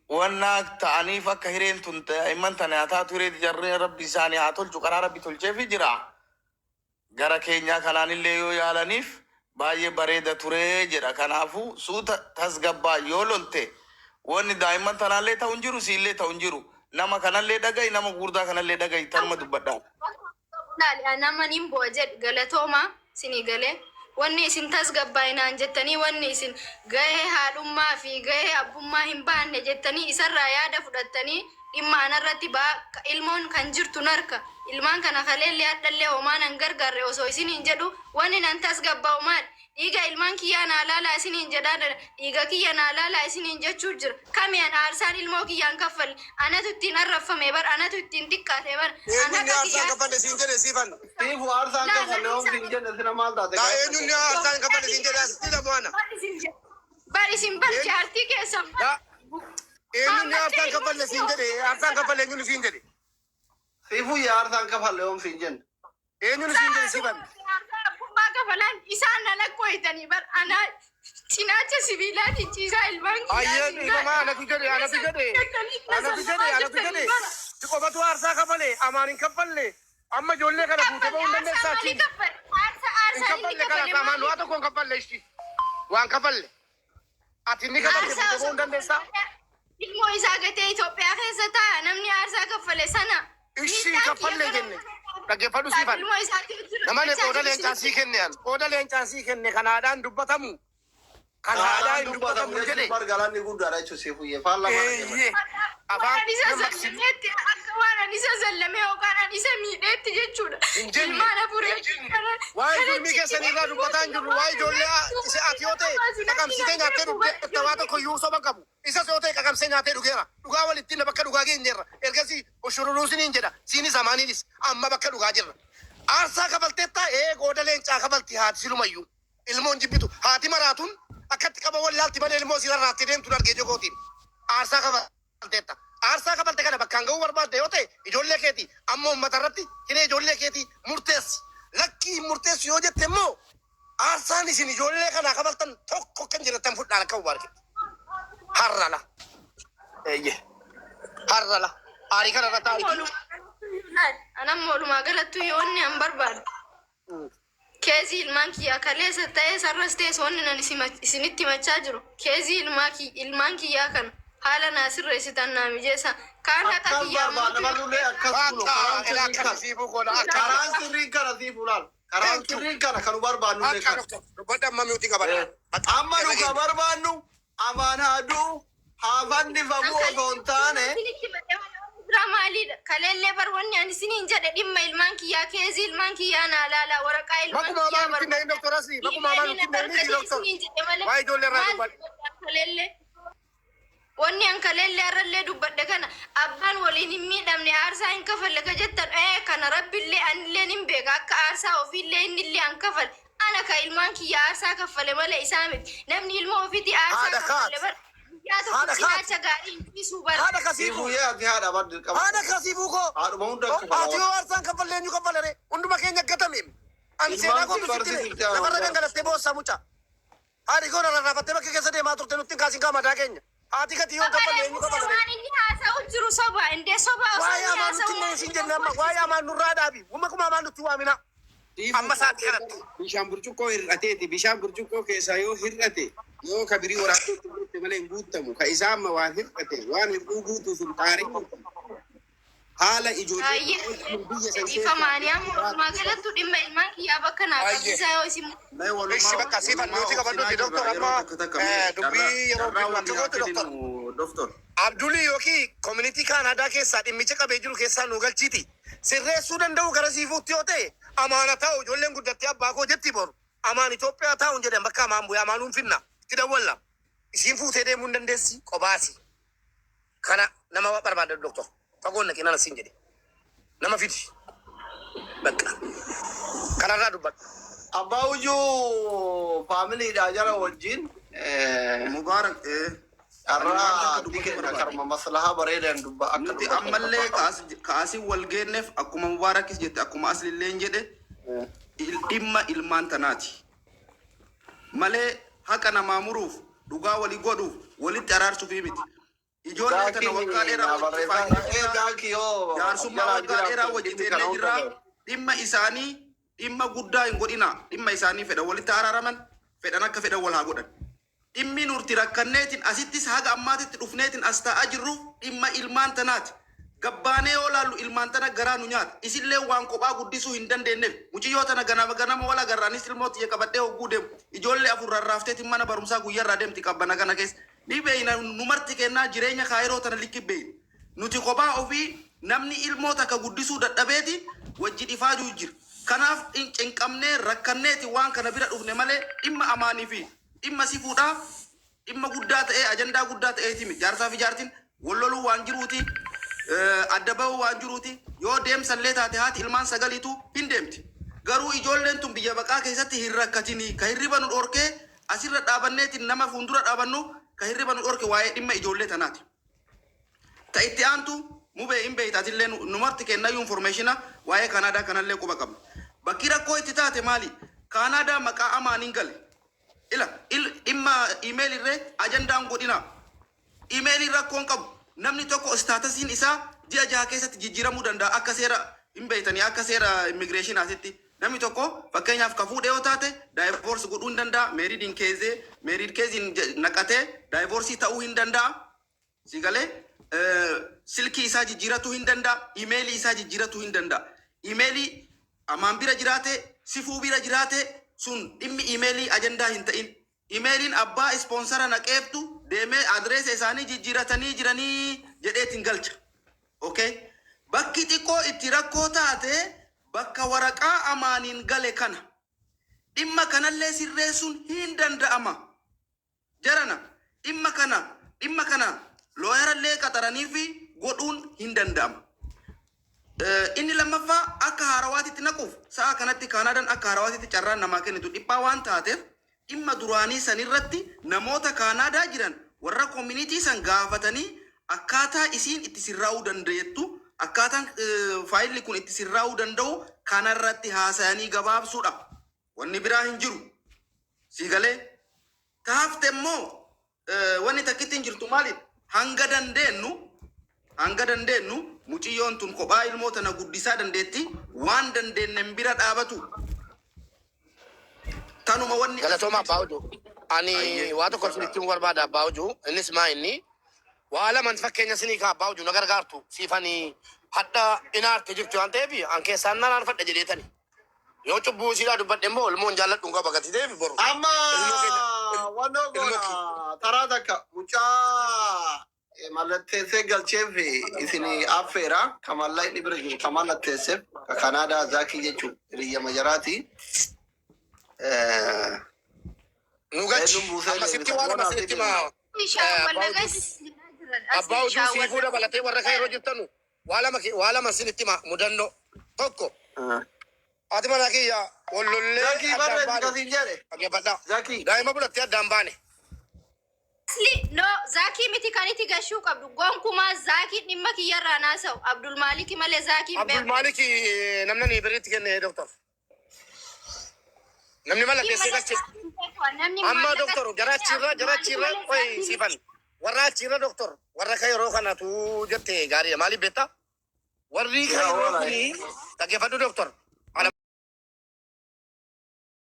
wannaa ta'aniif, akka hireen tun daa'imman tana haa taatu. Hiree jarreen Rabbi isaanii haa tolchu, karaa Rabbi tolcheefi jira. Gara keenyaa kanaanillee yoo yaalaniif baay'ee bareeda turee jedha. Kanaafuu suuta tasgabbaa. Yoo lolte wanni daa'imman tanaallee ta'u hin jiru, siillee ta'u hin jiru. Nama kanallee dhaga'i, nama gurguddaa kanallee dhaga'i, tanuma dubbadhaa. Laali, nama nin bu'a jedhu galatooma sinii galee. Wanni isin tasgabbaa'inaan jettanii, wanni isin gahee haadhummaa fi gahee abbummaa hin baanne jettanii isarraa yaada fudhattanii, dhimma anarratti baa ilmoon kan jirtu narka ilmaan kana kaleellee hadhallee homaa nan gargaarre osoo isiniin jedhu, wanni nan tasgabbaa'u maal? Dhiiga ilmaan kiyyaa naa laalaa isiniin jedhaa, dhiiga kiyya naa laalaa isiniin jechuu jira. Kami an aarsaan ilmoo kiyyaan kaffalle? Anatu ittiin arrafame bar, anatu ittiin xiqqaate bar. Eenyuun ni aarsaan kaffalle siin jedhe, Siifan? Siifu, aarsaan kaffalle hoom siin jenne? Sina maal taate? Daa eenyuun ni aarsaan kaffalle siin jedhe asitti dhabuana? Bar isin bar jaartii keessan bar. Daa eenyuun ni aarsaan kaffalle siin jedhe? Aarsaan kaffalle eenyuun siin jedhe? Siifu, yaa aarsaan kafalle hoom siin jenne? Eenyuun siin jedhe, Siifan? Abbummaa kafalaan isaan na lakkoytanii bar, ana cinaacha sibiilaatiin ciisaa ilmaan. Ayyee, dhiifamaa, anatu jedhe, anatu jedhe, anatu jedhe, anatu jedhe. Si qofatu aarsaa kafale, amaan hin kaffalle. Amma ijoollee kana fuutee bahuu hin dandeessaa achiin. Hin kaffalle kana, amaan waa tokko hin kaffalle ishti. Waan kafalle. Ati inni kafalte fuutee bahuu hin dandeessaa? Ilmoo isaa gatee Itoophiyaa keessa taa'a, namni aarsaa kaffale sana. Ishii kaffalle jenne. Dhaggeeffadhu, Siifan. Ilmoo isaatii Namani qooda leencaa sii kenne an. Qooda leencaa sii kenne kan haadhaan dubbatamu. Kan haadhaan hin dubbatamu jedhe. Bar galanni guddaadha jechuun, Siifuyyee faallaa mana. Eeyyee. Afaan Waan isa zallameetti, akka waan ani isa zallame yookaan ani isa miidheetti jechuudha. Hin jenne. Ilmaan afurii. Waa'ee zulmii keessan irraa dubbataa hin jirru. Waa'ee ijoollee isa ati yoo ta'e qaqamsitee nyaattee dhugdee, waa tokko iyyuu soba qabu. Isas yoo ta'e qaqamsee nyaatee dhugeera. Dhugaa walitti bakka dhugaa geenyeerra. Ergasii ushururuu siniin jedha. Siinis amaaniinis amma bakka dhugaa jirra. Aarsaa kafalteetta, ee, qooda leencaa kafalti haati silumayyuu. Ilmoon jibbitu haati maraatuun akkatti qaba wallaalti malee ilmoo sirarraatti deemtuun argee jogootiin. Aarsaa kafalteetta. Aarsaa kafalte kana bakkaan ga'uu barbaadde yoo ta'e ijoollee keeti amma uummata irratti hiree ijoollee keetii murteessi. Lakkii, hin murteessu yoo jette immoo, aarsaan isin ijoollee kanaa kafaltan tokko kan jirattan fudhaan akka hubaarkitti. Harrala. Eeyye. Harrala. Aarii kana irra taa'iti. Anammoo walumaa galattu yoonni an barbaadu. Case ilmaan kiyyaa kaleessa ta'ee sarras ta'e, wanni nan isinitti himachaa jiru. Case ilmaan kiyyaa kana haala naa sirreessitan naa mijeessa. Kaan haqa Akkas kiyyaa barbaada maluulee akkas kuno Bakka karaan ilaa sirriin kana. akkasii godha akka. Karaan sirriin kana, Siifu, laal. Karaan sirriin kana kan nu barbaadnu illee Akka kana. Doktor. Dubbadha, amma miutii qabadha. Amma nu ka barbaannu amaan haa du'u haa fannifamu osoo hin taane. Biraa maaliidha? Kaleellee bar wanni ani isiniin jedhe dhimma ilmaan kiyyaa, case ilmaan kiyyaa naa laalaa, waraqaa ilmaan Makuma kiyyaa amaan nutti hin doktor asii. Makuma amaan nutti hin hin doktor. isiniin jedhe malee. Waa'ee ijoollee irraa Maal dubbadha. dubbadha kaleellee? Wanni an kaleellee har'allee dubbadhe kana, abbaan waliin hin miidhamne aarsaa hin kafalle ka jettan, ee, kana Rabbillee anillee hin beeka, akka aarsaa ofiillee innillee an kafale. Ana ka ilmaan kiyya aarsaa kaffale malee isaa miti. Namni ilma ofiitii aarsaa Haadha kaffale kaat. bar guyyaa tokko Haadha kaat. cinaacha gaarii hin ciisuu bara. Haadha kasiifuu. Siifuyyee, ati haadha bar dirqama. Haadha kasiifuu koo. Haadhuma hunda Haati kafala. yoo aarsaan kaffalle eenyu kaffale ree? Hunduma keenya gatame. Ani seenaa Ilmaan koo si sitti barsiifte lafarra haadha. gangalattee boossaa mucaa. Haadhi koo rarraafattee bakka keessa deemaa turte, nutti hin kaasin kaa mataa keenya. Haati gati yoo kaffalle eenyu kaffale ree? Waan inni haasa'u jiru soba, indee soba osoo Waa'ee inni amaan nutti hin haasa'u. siin jenne, amma waa'ee amaan nurraa dhaabi. Makuma amaan nutti waamina. Amma sa'aatii kanatti. Bishaan burcuqqoo hir'ateeti. Bishaan burcuqqoo keessaa yoo hir'ate, yoo ka birii waraabdee itti guutte malee hin guuttamu. Ka isaa amma waan hir'ate waan hir'uu guutuuf hin xaarin. Haala ijoollee biyya san Dhiifamaanii amma walumaa galattu dhimma ilmaan kiyyaa bakka naa qabsiisaa yoo isin Ishi bakka siifan nuti qabadhutti doktor, amma dubbii yeroo akka gootu doktor. Doktor. Abdulii yookiin community Kaanaadaa keessaa dhimmicha qabee jiru keessaa nu galchiiti. Sirreessuu danda'u gara Siifuutti yoo ta'e, amaana taa'u, ijoolleen guddattee abbaa koo jetti boru. Amaan Itoophiyaa taa'uun jedhan, bakka amaan bu'ee amaanuun finna. Itti dawwalla. Isiin fuutee deemuu hin dandeessi qobaasi. Kana nama barbaada doktor. Fagoon naqinaan asiin jedhe. Nama fidi. Bakka. Kanarraa dubbadhu. Abbaa Ujuu faamiliidha jara wajjin. Mubaarak Har'a kenna karma maslahaa bareedan dubba akka nuti dubbatan ammallee barbaada. kaasii wal geenneef, akkuma Mubaarakis jette, akkuma aslilleen jedhe, dhimma ilmaan tanaati. Malee haqa namaa muruuf, dhugaa walii godhuuf, walitti araarsuufi miti. Ijoollee tana waggaa dheeraa wajjin faayidaa jira. Zaakii yoo Jaarsummaa waggaa dheeraa wajji teennee jirra. Dhimma isaanii dhimma guddaa hin godhina. Dhimma isaanii fedhan walitti araaraman, fedhan akka fedhan wal haa godhan. Dhimmi nuti rakkanneetiin asittis haga ammaatitti dhufneetiin as taa'aa jirru dhimma ilmaan tanaati. Gabbaanee yoo laallu ilmaan tana garaa nu nyaata. Isillee waan kophaa guddisuu hin dandeenyeef muciyyoo tana ganama ganama wal agarraanis ilmoo xiyya qabadhee hogguu deemu ijoollee afur rarraafteetiin mana barumsaa guyyaarraa deemti qabbana kana keessa. Ni beeyna, nu marti kennaa jireenya kaayiroo tana likki beeyna. Nuti kophaa ofii namni ilmoo takka guddisuu dadhabeeti wajji dhifaajuu jira. Kanaaf hin cinqamnee rakkanneeti waan kana bira dhufne malee dhimma amaanii fi dhimma si fuudhaa dhimma guddaa ta'ee ajandaa guddaa ta'eeti miti. Jaarsaa fi jaartiin wal loluu waan jiruuti, adda bahuu waan jiruuti. Yoo deemsallee taate haati ilmaan sagaliitu hin deemti. Garuu ijoolleen tun biyya baqaa keessatti hin rakkatinii. Ka hirriba nu dhorkee asirra dhaabanneetiin nama fuuldura dhaabannu, ka hirriba nu dhorke waa'ee dhimma ijoollee tanaati. Ta itti aantu mubee hin beeytaatillee, nu marti kennayyuu informationa waa'ee Kanaadaa kanallee quba qabna. Bakki rakkoo itti taate maali? Kanaadaa maqaa amaaniin gale. Ila dhimma email irree ajandaan godhina. Emailiin rakkoon qabu. Namni tokko statusiin isaa ji'a 6 keessatti jijjiiramuu danda'a akka seera hin beeytanii, akka seera immigireeshinaatitti. Namni tokko fakkeenyaaf ka fuudhee yoo taate divorce godhuu hin danda'a. Marriediin keezee married keeziin naqatee divorceii ta'uu hin danda'a. Si galee, silkii isaa jijjiiratuu hin danda'a. Imeelii isaa jijjiiratuu hin danda'a. Imeelii amaan bira jiraate, sifuu bira jiraate, sun dhimmi imeelii ajandaa hin ta'in. Imeeliin abbaa sponsora naqeeftu deemee adreesa isaanii jijjiiratanii jiranii jedheetiin galcha. Okay? Bakki xiqqoo itti rakkoo taate bakka waraqaa amaaniin gale kana. Dhimma kanallee sirreessuun hin danda'ama. Jarana, dhimma kana lawyerallee qaxaranii fi godhuun hin danda'ama. Inni lammaffaa akka haarawaatitti naquuf sa'a kanatti Kaanaadaan akka haarawaatitti carraan namaa kennitu dhiphaa waan taateef, dhimma duraanii sanirratti namoota Kaanaadaa jiran warra community san gaafatanii akkaataa isiin itti sirraa'uu dandeettu, akkaataan faayilli kun itti sirraa'uu danda'u kanarratti haasayanii gabaabsuudha. Wanni biraa hin jiru. Sii galee, taafte immoo wanni takkitti hin jirtu maali? Hanga dandeennu muciyyoon tun kophaa ilmoo tana guddisaa dandeetti, waan dandeenyen bira dhaabatu. Tanuma wanni. Galatooma, abbaa hojuu. Ani Ayyee. waa tokko isinitti himuu barbaada, abbaa hojuu. Innis maa inni waa laman fakkeenya isinii kaa, abbaa hojuu, na gargaartu. Siifanii hadha inaarte jirtu waan ta'eef an keessaan nan aarfadha jedheetani. Yoo cubbuu isiidhaa dubbadhe immoo ilmoon jaalladhu hin qaba gatii ta'eef boru. Amma Ilmoo keenya wannoo ilmoo goona taraa takka mucaa mallatteessee galcheef isin affeera, ka mallaqni bira jiru, ka mallatteesseef, ka Kanaadaa, Zaakii jechuun hiriyya majaraati. Nu gachi Eenyuun buusee amma sitti deebisa? waa lama Goonaa isinitti fi himaa. Shaawwan Abbaa hojuu nagas abbaa hojuu siifuu dabalatee warra kan yeroo jirtanu waa lama isinitti himaa mudannoo tokko. Ati mana kiyya wallollee Zakii addaan barreessi baane. kasiin jedhe. Dhaggeeffadhaa. Zakii. Daa'ima fudhattee addaan baane. Asli no, Zaakii miti kan itti gashuu qabdu gonkumaa. Zaakii dhimma kiyyarraa naasa'u Abdul Maaliki malee Zaakii hin Abdul beeku. Maalik namni ni biritti kenne, doktor. Namni mallatteessee galche. Namni Amma maallaqa doktor jara achirra qoy siifan. Warra achirra, doktor, warra kan yeroo kanatu jette gaariidha. Maaliif beektaa? Warri kan yeroo kuni, dhaggeeffadhu doktor.